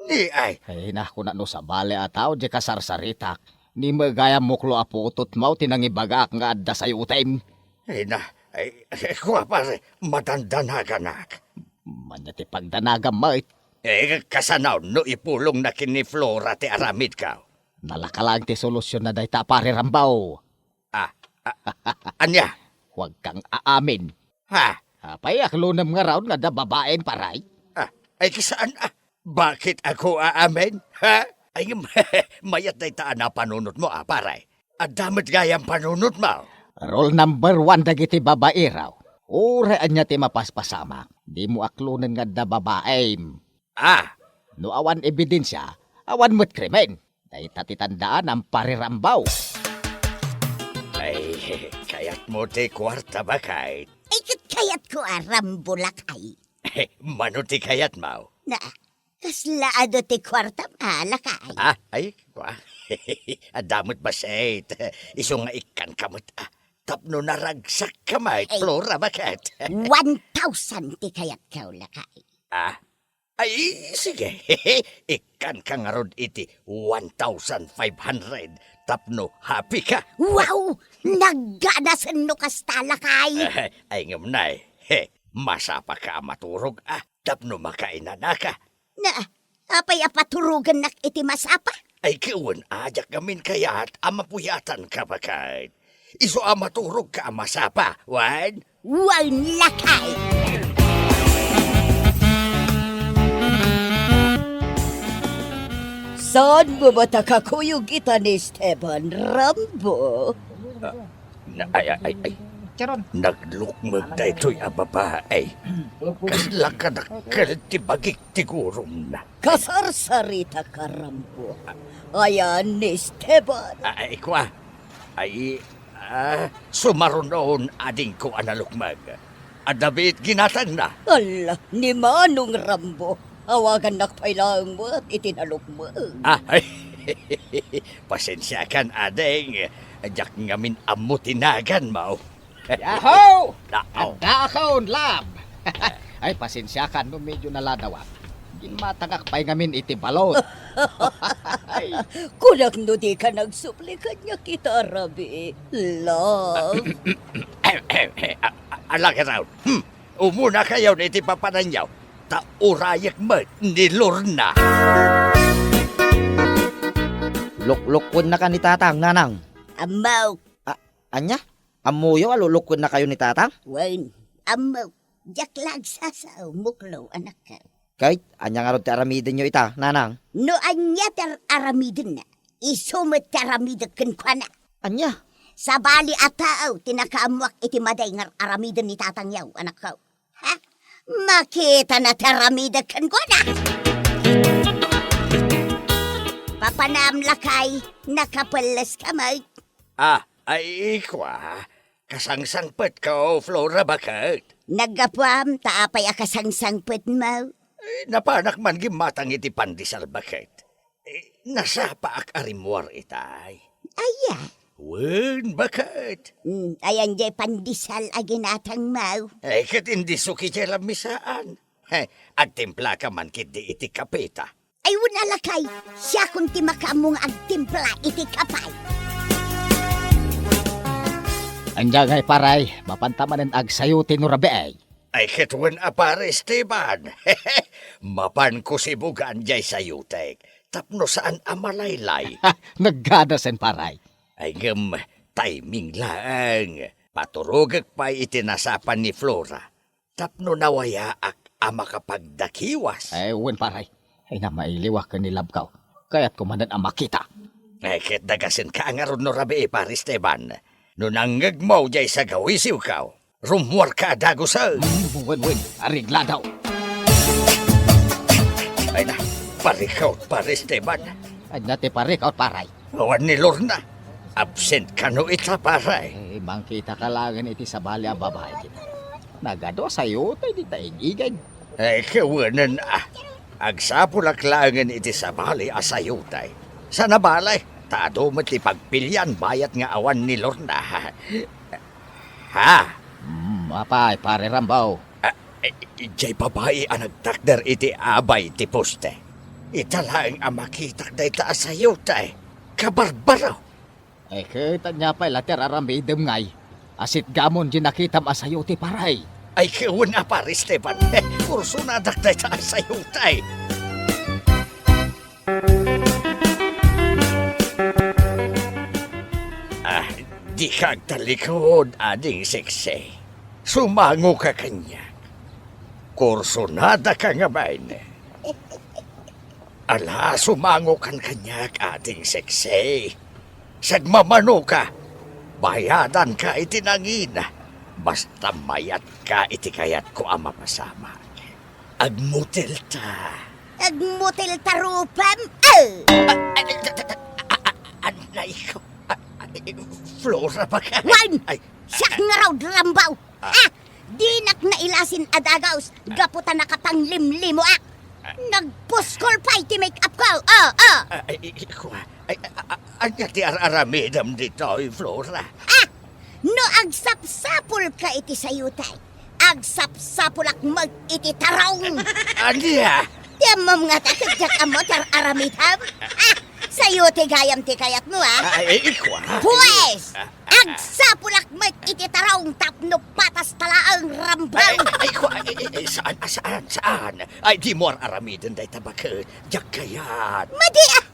Ni ay. Ay, na, kuna no sabali a tao, di kasarsaritak. Ni met gayam, Muklo, a putotmo ti nangibagaak nga adda sayotem. Ay, na, ay, eh, kua, pare, madandanaganak. Ania ti pagdanagam met? Eh, kasano no ipulongna ken ni Flora ti aramidko? Nalaka laeng ti solusionna dayta, Pare Rambo. Ah, ah, ania? Huwag kang aamin. Ha? Apay, aklonem ngarud nga adda babaem, Pare? Ah, ay, kasano, ah? Bakit ako aamin? Ha? Ay, ngem, mayat dayta a napanunotmo, a, Pare. Adda met gayam panunotmo. Rule number one dagiti babaero. Uray ania ti mapaspasamak, dimo aklonen nga adda babaem. Ah, no awan ebidensia, awan met krimen. Dayta ti tandaanam, Pare Rambo. Ay, kayatmo ti kuarta, baket? Ay, ket kayatko a Rambo, lakay. Mano ti kayatmo? Na, kasla adu ti kuartam a, lakay? Ah, ay, kua. Adda met bassit. Isu nga ikkanka met, a. Tapno naragsakka met, ay, Flora, baket? One thousand ti kayatko, lakay. Ah, ay, sige. Ikkanka ngarud iti one thousand five hundred tapno happy ka. Wow! Nagganasen no kasta, lakay. Ay, ngem, nay, he, masapaka a maturog, a, tapno makainanaka. Na, apay a paturogennak iti masapa? Ay, ket wen, a, diak ngamin kayat a mapuyatanka, baket. Isu a maturogka a masapa, wen? Wen, lakay! Saan mo met a kakuyog ita ni Esteban, Rambo? Ah, na, ay, ay, ay, ay. Charon. Naglukmeg daytoy a babae. Kasla kadakkel ti bagik ti gurumna. Kasarsarita ka, Rambo. Ayan ni Esteban. Ah, ay, kua. Ay, ah, sumarunon, adingko a nalukmeg. Adda biit ginatangna. Ala, ni Manong Rambo. Awagannak pay laeng met iti nalukmeg. Ah, ay. Pasensiakan, ading. Diak ngamin ammo ti naganmo. Yahoo! Nao. Addaakon, love. Ay, pasensiakan no medyo naladawak. Ginmatangak pay ngamin iti balon. Ay. Kunak no dika nagsubli kaniak ita a rabii, love. Ahem, ahem, ahem. A-, a-, ala, garaw. Hmm. Umunakayon iti papananyo, ta urayek met ni Lorna. Luklukuennaka ni Tatang, Nanang. Ammok. A-, ania? Ammoyo a luklukuennakayo ni Tatang? Wen, ammok. Diak la agsasao, Muklo, anakko. Ket ania ngarud ti aramidenyo ita, Nanang? No ania ti ar-, aramidenna, isu met ti aramidek kenkuana. Ania? Sabali a tao ti nakaammoak iti madi nga ar-aramiden ni tatangyo, anakko. Ha? Makitana ti aramidek kenkuana. Papanam, lakay, nakapelleska met. Ah, ay, kua. Kasangsangpetko, Flora, baket? Naggapuam, ta apay a kasangsangpetmo? Eh, napanak man gimmatang iti pandesal, baket. Eh, nasapaak a rimmuar itay. Aya? Wen, baket. Hmm, ayan jay pandesal a ginatangmo? Eh, ket indisso kiti lamisaan. He, agtimplaka man ketdi iti kape ta. Ay, wen a lakay, siakon ti makaammo nga agtimpla iti kape. Ania ngay, pare, mapanta manen agsayote no rabii? Ay, ket wen a, pare Esteban. Mapanko sibugan jay sayotek, tapno saan a malaylay. Nagadasen, pare. Ay, ngem, timing laeng. Paturogek pay iti nasapan ni Flora. Tapno nawayaak a makapagdakiwas. Eh, wen, pare. Ay, na, mailiwak ken ni labko. Kayatko manen a makita. Eh, ket dagasenka ngarud no rabii, pare Esteban. No nangngegmo jay sagawisiwko, rummuarka a dagusen. Mm, wen, wen. Areglado. Ay na, parikaw, pare Esteban. Ania ti parikaw, pare? Awan ni Lorna. Absent kano ita, pare? Eh, mangkitaka laengen iti sabali a babai kita. Nagadu a sayote dita igigid. Eh, kawenen a. Agsapulak laengen iti sabali a sayote. Sana bale, ta adu met ti pagpilian bayat nga awan ni Lorna. Ha? Hmm, apay, pare Rambo? Ah, eh, jay babai a nagtakder iti abay ti poste. Ita laeng a makitak dayta a sayote. Kabarbaro! Eh, ket ania pay la ti ar-aramidem ngay? Asitgamon di nakitam a sayote, pare. Ay, kawenen a, pare Esteban. Kursonadak dayta a sayote. Ah, dika agtallikod, ading Seksi. Sumangoka kaniak. Kursonadaka ngamin. Ala, sumangokan kaniak, ading Seksi. Sagmamanoka, bayadanka iti nangina. Basta mayatka iti kayatko a mapasamak. Agmotelta. Agmotelta rupam? Eh! Ah, ah, ah, ah, ah, anay ko. Ah, ah, Flora, baka. Wen! Ay, siak ngarud, Rambo. Ah. Ah! Dinak nailasin a dagus, gapu ta nakapanglimlimoak. Ah. Nagpuskol pay ti make-up ko. Oh, oh. Ah, ay, ay, ko, ah. Ay, ah, ah, ania ti ar-aramidem ditoy, Flora? Ah! No agsapsapulka iti sayote, agsapsapulak met iti tarong. Ania? Ti ammom ngata ket diak ammo ti ar-aramidem? Ah, sayote gayam ti kayatmo, ah. Ah, ay, ay, ko, ah. Pues, ah, ah, ah. Agsapulak met iti tarong tapno patas ta laeng, Rambo. Ay, ay, ay, ko, ay, ay, ay, saan, ah, saan, saan? Ay, dimo ar-aramiden dayta, baket. Diak kayat. Madi, ah.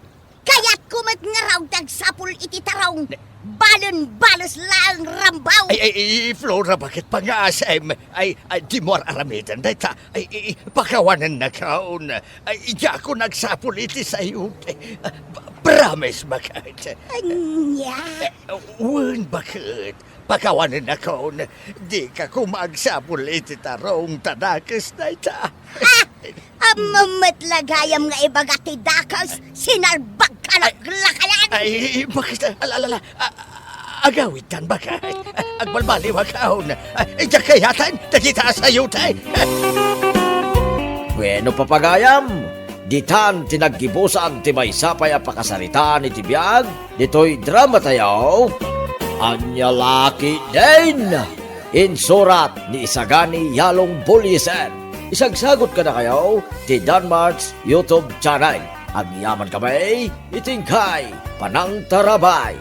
Kayatko met ngarud ti agsapul iti tarong. Ne- Balen-bales laeng, Rambo. Ay, ay, ay, Flora, baket pangaasem? Ay, ay, dimo ar-aramiden dayta. Ay, ay, ay, pakawanennakon. Ay, diakon agsapul iti sayote. Ah, p-, promise, baket. Ania? Eh, wen, baket. Pakawanennakon. Dika koma agsapul iti tarong ta dakes dayta. Ah! Ammom met la gayam nga ibaga ti dakes, sinalbagka laklakayan! Ay, baket, ala, ala, ala, a-, a-, agawidtan, baket. Agbalbaliwakon. Ay, diak kayaten dagita a sayote. Bueno, papagayam, ditan ti naggibusan ti maysa pay a pakasaritaan iti biag ditoy dramatayo. Ania la ketdin? Insurat ni Isagani Yalong Buliesen. Isagsagot kadakayo ti Danmark's YouTube channel. Agyamankami iti inkay panangtarabay.